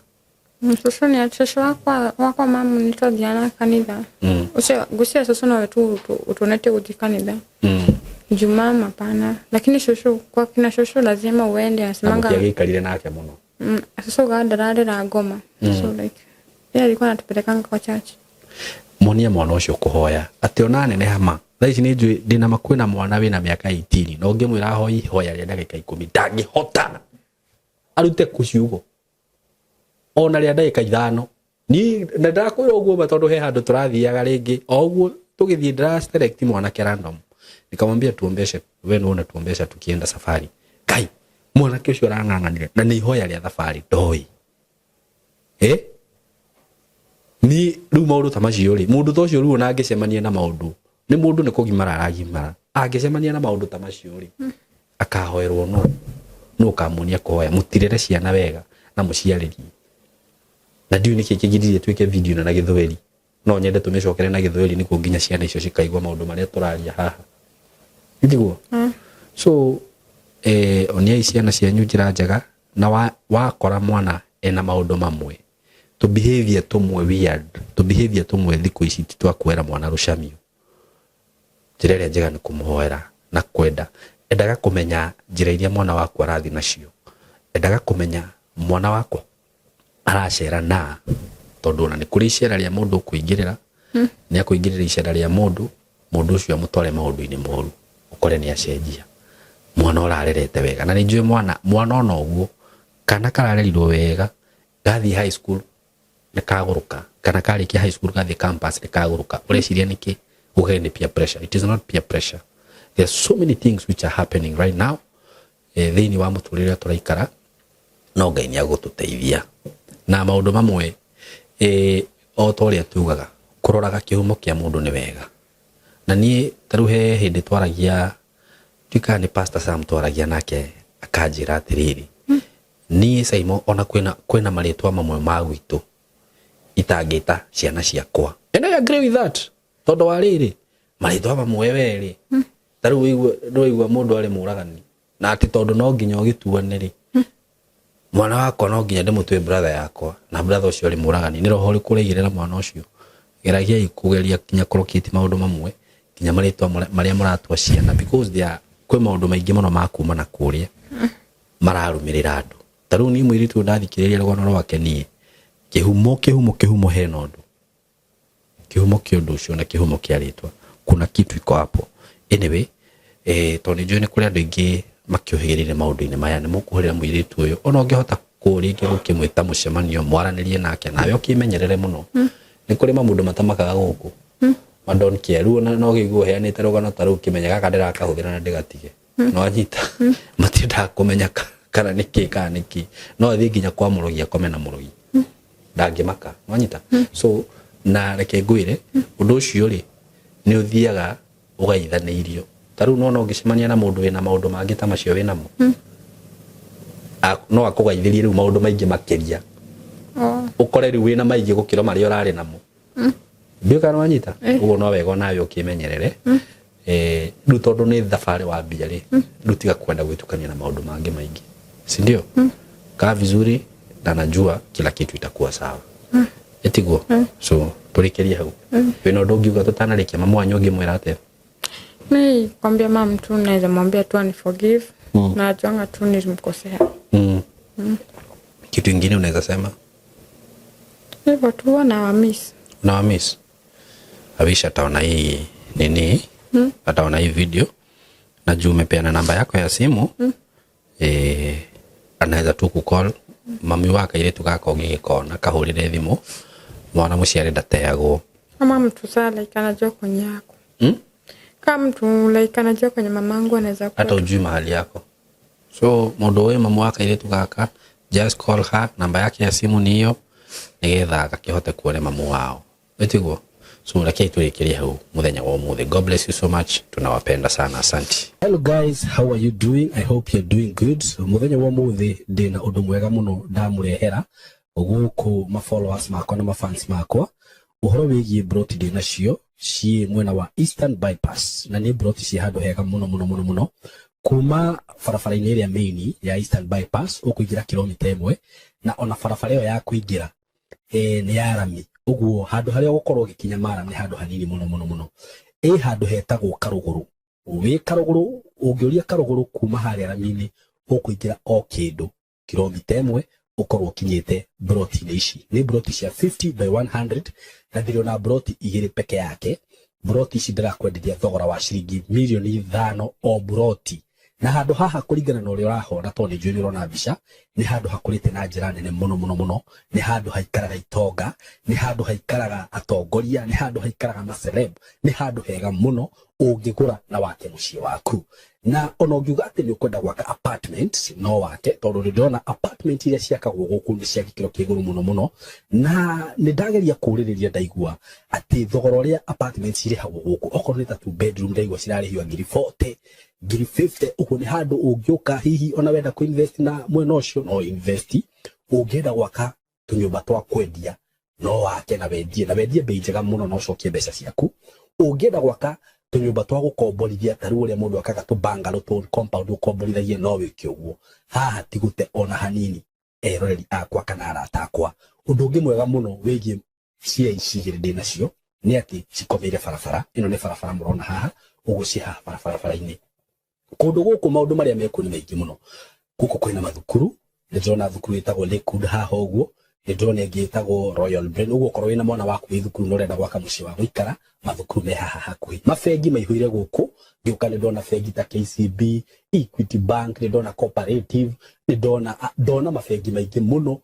Cũcũ nĩ cũcũ wakwa mamu nĩ twathiaga na kanitha. Ũcio ngwĩciria cũcũ nowe tu ũtuonetie gũthiĩ kanitha. Juu mama hapana, lakini cũcũ, kwa kina cũcũ lazima uende. Na Anasemanga mũtiagĩikarire nake mũno? Cũcũ ga ndararĩra ngoma. So like yeye alikuwa anatupelekanga kwa church. Muonie mwana ũcio kũhoya atĩ ona neneha ma thaa ici nĩ njũĩ ndĩna ma kwĩna mwana wĩna mĩaka 18 na ũngĩmwĩra ahoe ihoya rĩa ndagĩka 10 ndangĩhota arute kũ ciugo ona rĩa ndagĩka 5. Niĩ na ndakwĩra ũguo ma tondũ he handũ tũrathiaga rĩngĩ o ũguo tũgĩthiĩ ndĩra select mwanake random, nikamwambia tuombeshe, we nĩ unatuombesha tukienda safari. Kai mwanake ũcio arang'ang'anire na nĩ ihoya rĩa thabarĩ ndoĩ. Ni rĩu maũndũ ta macio rĩ, mũndũ ta ũcio rĩu ona angĩcemania na maũndũ, nĩ mũndũ nĩ kũgimara aragimara, angĩcemania na maũndũ ta macio rĩ, akahoerwo no no ũkamuonia kũhoya. Mũtirere ciana wega na mũciarĩrie. Na ndiũĩ nĩkĩ kĩgiririe twĩke video ĩno na Gĩthweri, no nyende tũmĩcokere na Gĩthweri nĩguo nginya ciana icio cikaigua maũndũ marĩa tũraria haha, nĩguo. So oniai ciana cianyu njĩra njega, na wakora mwana ena maũndũ mamwe, tũ behavior tũmwe weird, tũ behavior tũmwe thikũ ici ti twa kwera mwana rũcamio. Njĩra ĩrĩa njega nĩ kũmũhoera na kwenda. Endaga kũmenya njĩra iria mwana waku arathiĩ nacio, endaga kũmenya mwana wakwa aracera na, tondũ ona nĩ kũrĩ icera rĩa mũndũ ũkũingĩrĩra, nĩ akũingĩrĩra icera rĩa mũndũ, mũndũ ũcio amũtware maũndũ-inĩ moru, ũkore nĩ acenjia. Mwana ũrarerete wega, na nĩ njũĩ mwana ona ũguo, kana kararerirwo wega, gathiĩ high school nĩ kagũrũka, kana karĩkia high school gathiĩ campus nĩ kagũrũka. Ũreciria nĩkĩ? Uge nĩ peer pressure. It is not peer pressure. There are so many things which are happening right now thĩinĩ wa mũtũrĩre ũrĩa tũraikara, no Ngai nĩ agũtũteithia na maũndũ mamwe. O ta ũrĩa tugaga, kũroraga kĩhumo kĩa mũndũ nĩ wega. Na niĩ ta rĩu he hĩndĩ twaragia, ndiũĩ kana nĩ Pastor Sam twaragia nake, akanjĩra atĩrĩrĩ, niĩ Saimo ona kwĩna marĩtwa mamwe ma gwitũ itangĩta ciana ciakwa. And I agree with that, tondũ wa rĩrĩ, marĩtwa mamwe werĩ, ta rĩu nĩwaigua mũndũ arĩ mũragani, na atĩ tondũ no nginya ũgĩtuane rĩ, mwana wakwa no nginya ndĩmũtue brother yakwa, na brother ũcio arĩ mũragani, nĩ roho ũrĩkũ ũraigĩrĩra mwana ũcio? Geragiai kũgeria nginya kũrokĩti maũndũ mamwe, nginya marĩtwa marĩa mũratua ciana, because they are, kwĩ maũndũ maingĩ mũno ma kuma na kũrĩa mararũmĩrĩra andũ. Ta rĩu niĩ mũirĩtu ũyũ ndathikĩrĩria rũgano rwake, niĩ kĩhumo hena ũndũ, kĩhumo kĩa ũndũ ũcio na kĩhumo kĩa rĩtwa, kuna kitu iko hapo. Anyway, tondũ nĩ njũĩ nĩ kũrĩ andũ aingĩ makĩũhĩgĩrĩire maũndũ-inĩ maya, nĩ mũkũhũrĩra mũirĩtu ũyũ, ona ũngĩhota kũ rĩngĩ gũkĩmwĩta mũcemanio mwaranĩrie nake, nawe ũkĩmenyerere mũno. Nĩ kũrĩ mamũndũ matamakaga gũkũ, ma don't care. Rĩu ona no kĩigua ũheanĩte rũgano ta rũu, kĩmenya gaka ndĩrakahũthĩra na ndĩgatige. No anyita matiendaga kũmenya kana nĩ kĩ kana nĩ kĩ, no athiĩ nginya kwa mũrogi akome na mũrogi, ndangĩmaka. Nwanyita? So na reke ngwĩre, ũndũ ũcio rĩ, nĩ ũthiaga ũgaithanĩirio. Ta rĩu nona ũngĩcemania na mũndũ wĩna maũndũ mangĩ ta macio wĩnamo, no akũgaithĩrie rĩu maũndũ maingĩ makĩria, ũkore rĩu wĩna maingĩ gũkĩra marĩa ũrarĩ namo. Ndiũĩ kana wanyita. Ũguo no wega onawe ũkĩmenyerere. Rĩu tondũ nĩ thabarĩ wambia rĩ, rĩu tiga kwenda gwĩtukania na maũndũ mangĩ maingĩ, si ndio? Kaa vizuri na najua kila kitu itakuwa sawa, ĩtiguo? So tũrĩkĩrie hau. Wĩna ũndũ ũngiuga tũtanarĩkia? Mamu wanyu ũngĩmwĩra atĩa? Mi kwambia mam tu, naweza mwambia tu ani forgive. Na najuanga tu nilimkosea. Kitu ingine unaweza sema? Hivyo tu, huwa nawamiss. Unawamiss? I wish ataona hii nini, ataona hii video, na juu umepeana namba yako ya simu, anaweza tu kucall. Mami wa kairĩtu gaka ũngĩgĩkona, kahũrĩre thimũ. Mwana mũciare ndateagwo. Kama mtu saa like anajua kwenye yako. Kama mtu like anajua kwenye mamangu anaweza kuwa. Hata ujui mahali yako. So mũndũ ũyũ mamu wa kairĩtu gaka, just call her, namba yake ya simu ni hiyo, nĩgetha gakĩhote kuona mamu wao, ĩtiguo? So rekei tũrĩkĩrie hau mũthenya wa ũmũthĩ. God bless you so much, tunawapenda sana, asante. Hello guys, how are you doing? I hope you're doing good. Mũthenya wa ũmũthĩ ndĩna ũndũ mwega mũno ndamũrehera gũkũ ma followers makwa na ma fans makwa. Ũhoro wĩgiĩ broti ndĩ nacio ciĩ mwena wa Eastern Bypass, na nĩ broti ciĩ handũ hega mũno mũno mũno mũno, kuma barabara-inĩ ĩrĩa main ya Eastern Bypass ũkũingĩra kilomita 1, na ona barabara ĩyo ya kũingĩra nĩ ya rami. Ũguo handũ harĩa ũgũkorwo ũgĩkinya maram nĩ handũ hanini mũno mũno mũno. Ĩ handũ hetagwo Karũgũrũ. Wĩ Karũgũrũ, ũngĩũria Karũgũrũ kuma harĩa rami-inĩ, ũkũingĩra o kĩndũ kilomita 1, ũkorwo ũkinyĩte broti-inĩ ici. Nĩ broti cia 50 by 100, na ndĩrĩ broti igĩrĩ peke yake. Broti ici ndĩrakwenderia thogora wa ciringi mirioni 5 o broti. Na handũ haha, kũringana na ũrĩa ũrahona, tondũ nĩ njũĩ nĩ ũrona mbica, nĩ handũ hakũrĩte na njĩra nene mũno mũno mũno. Nĩ handũ haikaraga itonga, nĩ handũ haikaraga atongoria, nĩ handũ haikaraga maceleb. Nĩ handũ hega mũno ũngĩgũra na wake mũciĩ waku. Na ona ũngiuga atĩ nĩ ũkwenda gwaka apartment, no wake, tondũ nĩ ndĩrona apartment iria ciakagwo gũkũ nĩ cia gĩkĩro kĩa igũrũ mũno mũno. Na nĩ ndageria kũũrĩrĩria, ndaigua atĩ thogora ũrĩa apartment cirĩhagwo gũkũ, okorwo nĩ ta two bedroom, ndaigua cirarĩhio ngiri 40, ngiri 50. Ũguo nĩ handũ ũngĩũka, hihi ona wenda kũ invest na mwena ũcio, no invest. Ũngĩenda gwaka tũnyũmba twa kwendia, no wake na wendie, na wendie bei njega mũno na ũcokie mbeca ciaku. Ũngĩenda gwaka tũnyũmba twa gũkomborithia, ta rĩu ũrĩa mũndũ akaga tũ bungalow, tũ compound ũkomborithagie, no wĩke ũguo. Haha ti gũte ona hanini, eroreri akwa kana arata akwa. Ũndũ ũngĩ mwega mũno wĩgiĩ cia ici igĩrĩ ndĩ nacio nĩ atĩ cikomeire barabara ĩno. Nĩ barabara mũrona haha ũguo, ciĩ haha barabara-inĩ. Kũndũ gũkũ maũndũ marĩa mekuo nĩ maingĩ mũno. Gũkũ kwĩna mathukuru. Nĩ ndĩrona thukuru ĩtagwo Lakewood haha ũguo, nĩ ndĩrona ĩngĩ ĩtagwo Royal Brain. Ũguo okorwo wĩna mwana waku wĩ thukuru na ũrenda gwaka mũciĩ wa gũikara, mathukuru me haha hakuhĩ. Mabengi maihũire gũkũ. Ngĩũka nĩ ndona bengi ta KCB, Equity Bank, nĩ ndona Cooperative, nĩ ndona mabengi maingĩ mũno.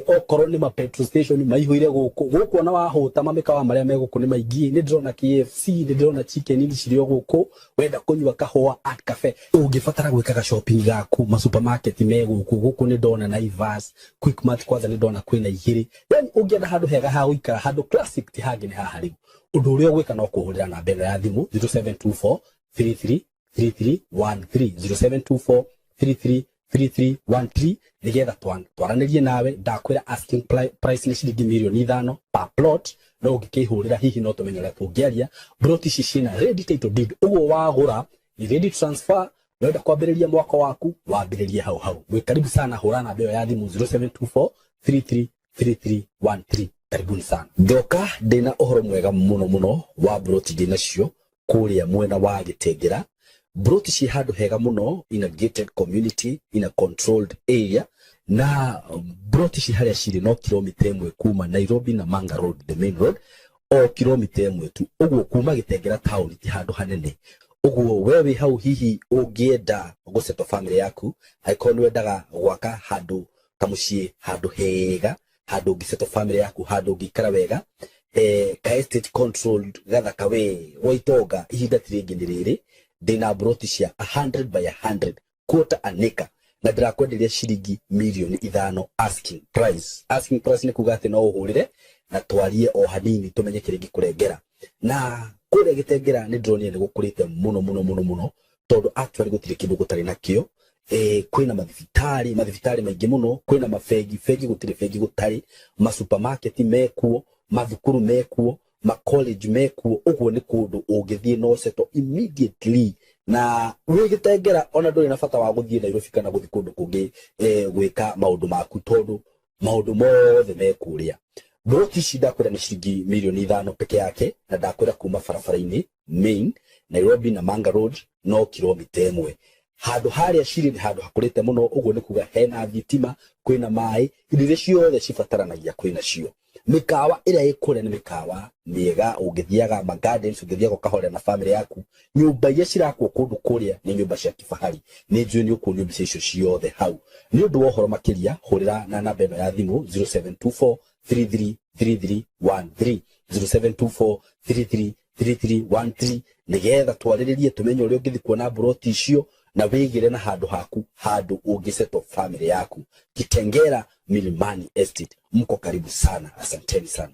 Okorwo nĩ ma petrol station, maihũire gũkũ. Gũkũ ona wahũta, mamĩkawa marĩa me gũkũ nĩ maingĩ. Nĩ ndĩrona KFC, nĩ ndĩrona Chicken Inn cirĩ o gũkũ. Wenda kũnyua kahũa, Art Cafe. Ũngĩbatara gwĩkaga shopping gaku, ma supermarket me gũkũ. Gũkũ nĩ ndona Naivas, Quickmart, kwanza nĩ ndona kwĩna igĩrĩ. Yani ũngĩenda handũ hega ha gũikara, handũ classic, ti hangĩ, nĩ haha. Rĩu ũndũ ũrĩa ũgwĩka no kũhũrĩra namba ĩno ya thimũ, 0724 33 3313, 0724 33 3313, nigetha twaranĩrie nawe. Ndakwĩra asking price nĩ ciringi mirioni 5 per plot, no ũngĩkĩhũrĩra hihi no tũmenye ũrĩa tũngĩaria. Plot ici ciĩna ready title deed, ũguo wagũra ni ready transfer. Wenda kwambĩrĩria mwako waku, wambĩrĩrie hau hau. Mwĩ karibu sana. Hũra namba ĩyo ya thimũ, 0724 33 3313. Karibuni sana. Ndoka ndĩna ũhoro mwega mũno mũno wa broti ndĩ nacio kũrĩa mwena wa Gĩtengera. Broti ciĩ handũ hega mũno, in a gated community, in a controlled area. Na broti ci harĩa cirĩ no kilomita 1 kuma Nairobi na Manga Road, the main road, o kilomita 1 tu. Ũguo kuma Gĩtengera town ti handũ hanene. Ũguo we wĩ hau, hihi ũngĩenda gũsettle family yaku, angĩkorwo nĩ wendaga gwaka handũ kamũciĩ, handũ hega, handũ ũngĩsettle family yaku, handũ ũngĩikara wega, ka estate controlled gathaka we gwa itonga, ihinda ti rĩngĩ, nĩ rĩrĩ. Ndĩna broti cia 100 by 100, quarter an acre, na ndĩrakwenderia ciringi mirioni 5 asking price. Asking price nĩ kuga atĩ no ũhũrĩre na twarie o hanini, tũmenye kĩrĩa ingĩkũrengera. Na kũrĩa Gĩtengera nĩ ndĩronire nĩ gũkũrĩte mũno mũno mũno mũno, tondũ actually gũtirĩ kĩndũ gũtarĩ nakĩo. Kwĩna mathibitarĩ, mathibitarĩ maingĩ mũno, kwĩna mabengi, bengi gũtirĩ bengi gũtarĩ, masupermarket mekuo, mathukuru mekuo, ma college mekuo. Ũguo nĩ kũndũ ũngĩthiĩ no settle immediately. Na wĩ Gĩtengera ona ndũrĩ na bata wa gũthiĩ Nairobi kana gũthiĩ kũndũ kũngĩ gwĩka maũndũ maku, tondũ maũndũ mothe me kũrĩa. Broti ici ndakwĩra nĩ ciringi mirioni 5 peke yake, na ndakwĩra kuma barabara-inĩ main Nairobi na Manga Road no kilomita 1. Handũ harĩa cirĩ nĩ handũ hakũrĩte mũno. Ũguo nĩ kuga hena thitima, kwĩna maĩ, indo iria ciothe cibataranagia kwĩna cio. Mĩkawa ĩrĩa ĩ kũrĩa nĩ mĩkawa mĩega, ũngĩthiaga ma gardens, ũngĩthiaga ũkahorera na family yaku. Nyũmba iria cirakwo kũndũ kũrĩa nĩ nyũmba cia kifahari. Nĩ njũĩ nĩ ũkuonio mbica icio ciothe hau. Nĩ ũndũ wa ũhoro makĩria, hũrĩra na namba ĩno ya thimũ, 0724 333313, 0724 333313, nĩgetha twarĩrĩrie, tũmenye ũrĩa ũngĩthiĩ kuona mburoti icio na wĩgĩre na handũ haku, handũ ũngĩsettle family yaku. Kitengera Milimani Estate, mko karibu sana. Asanteni sana.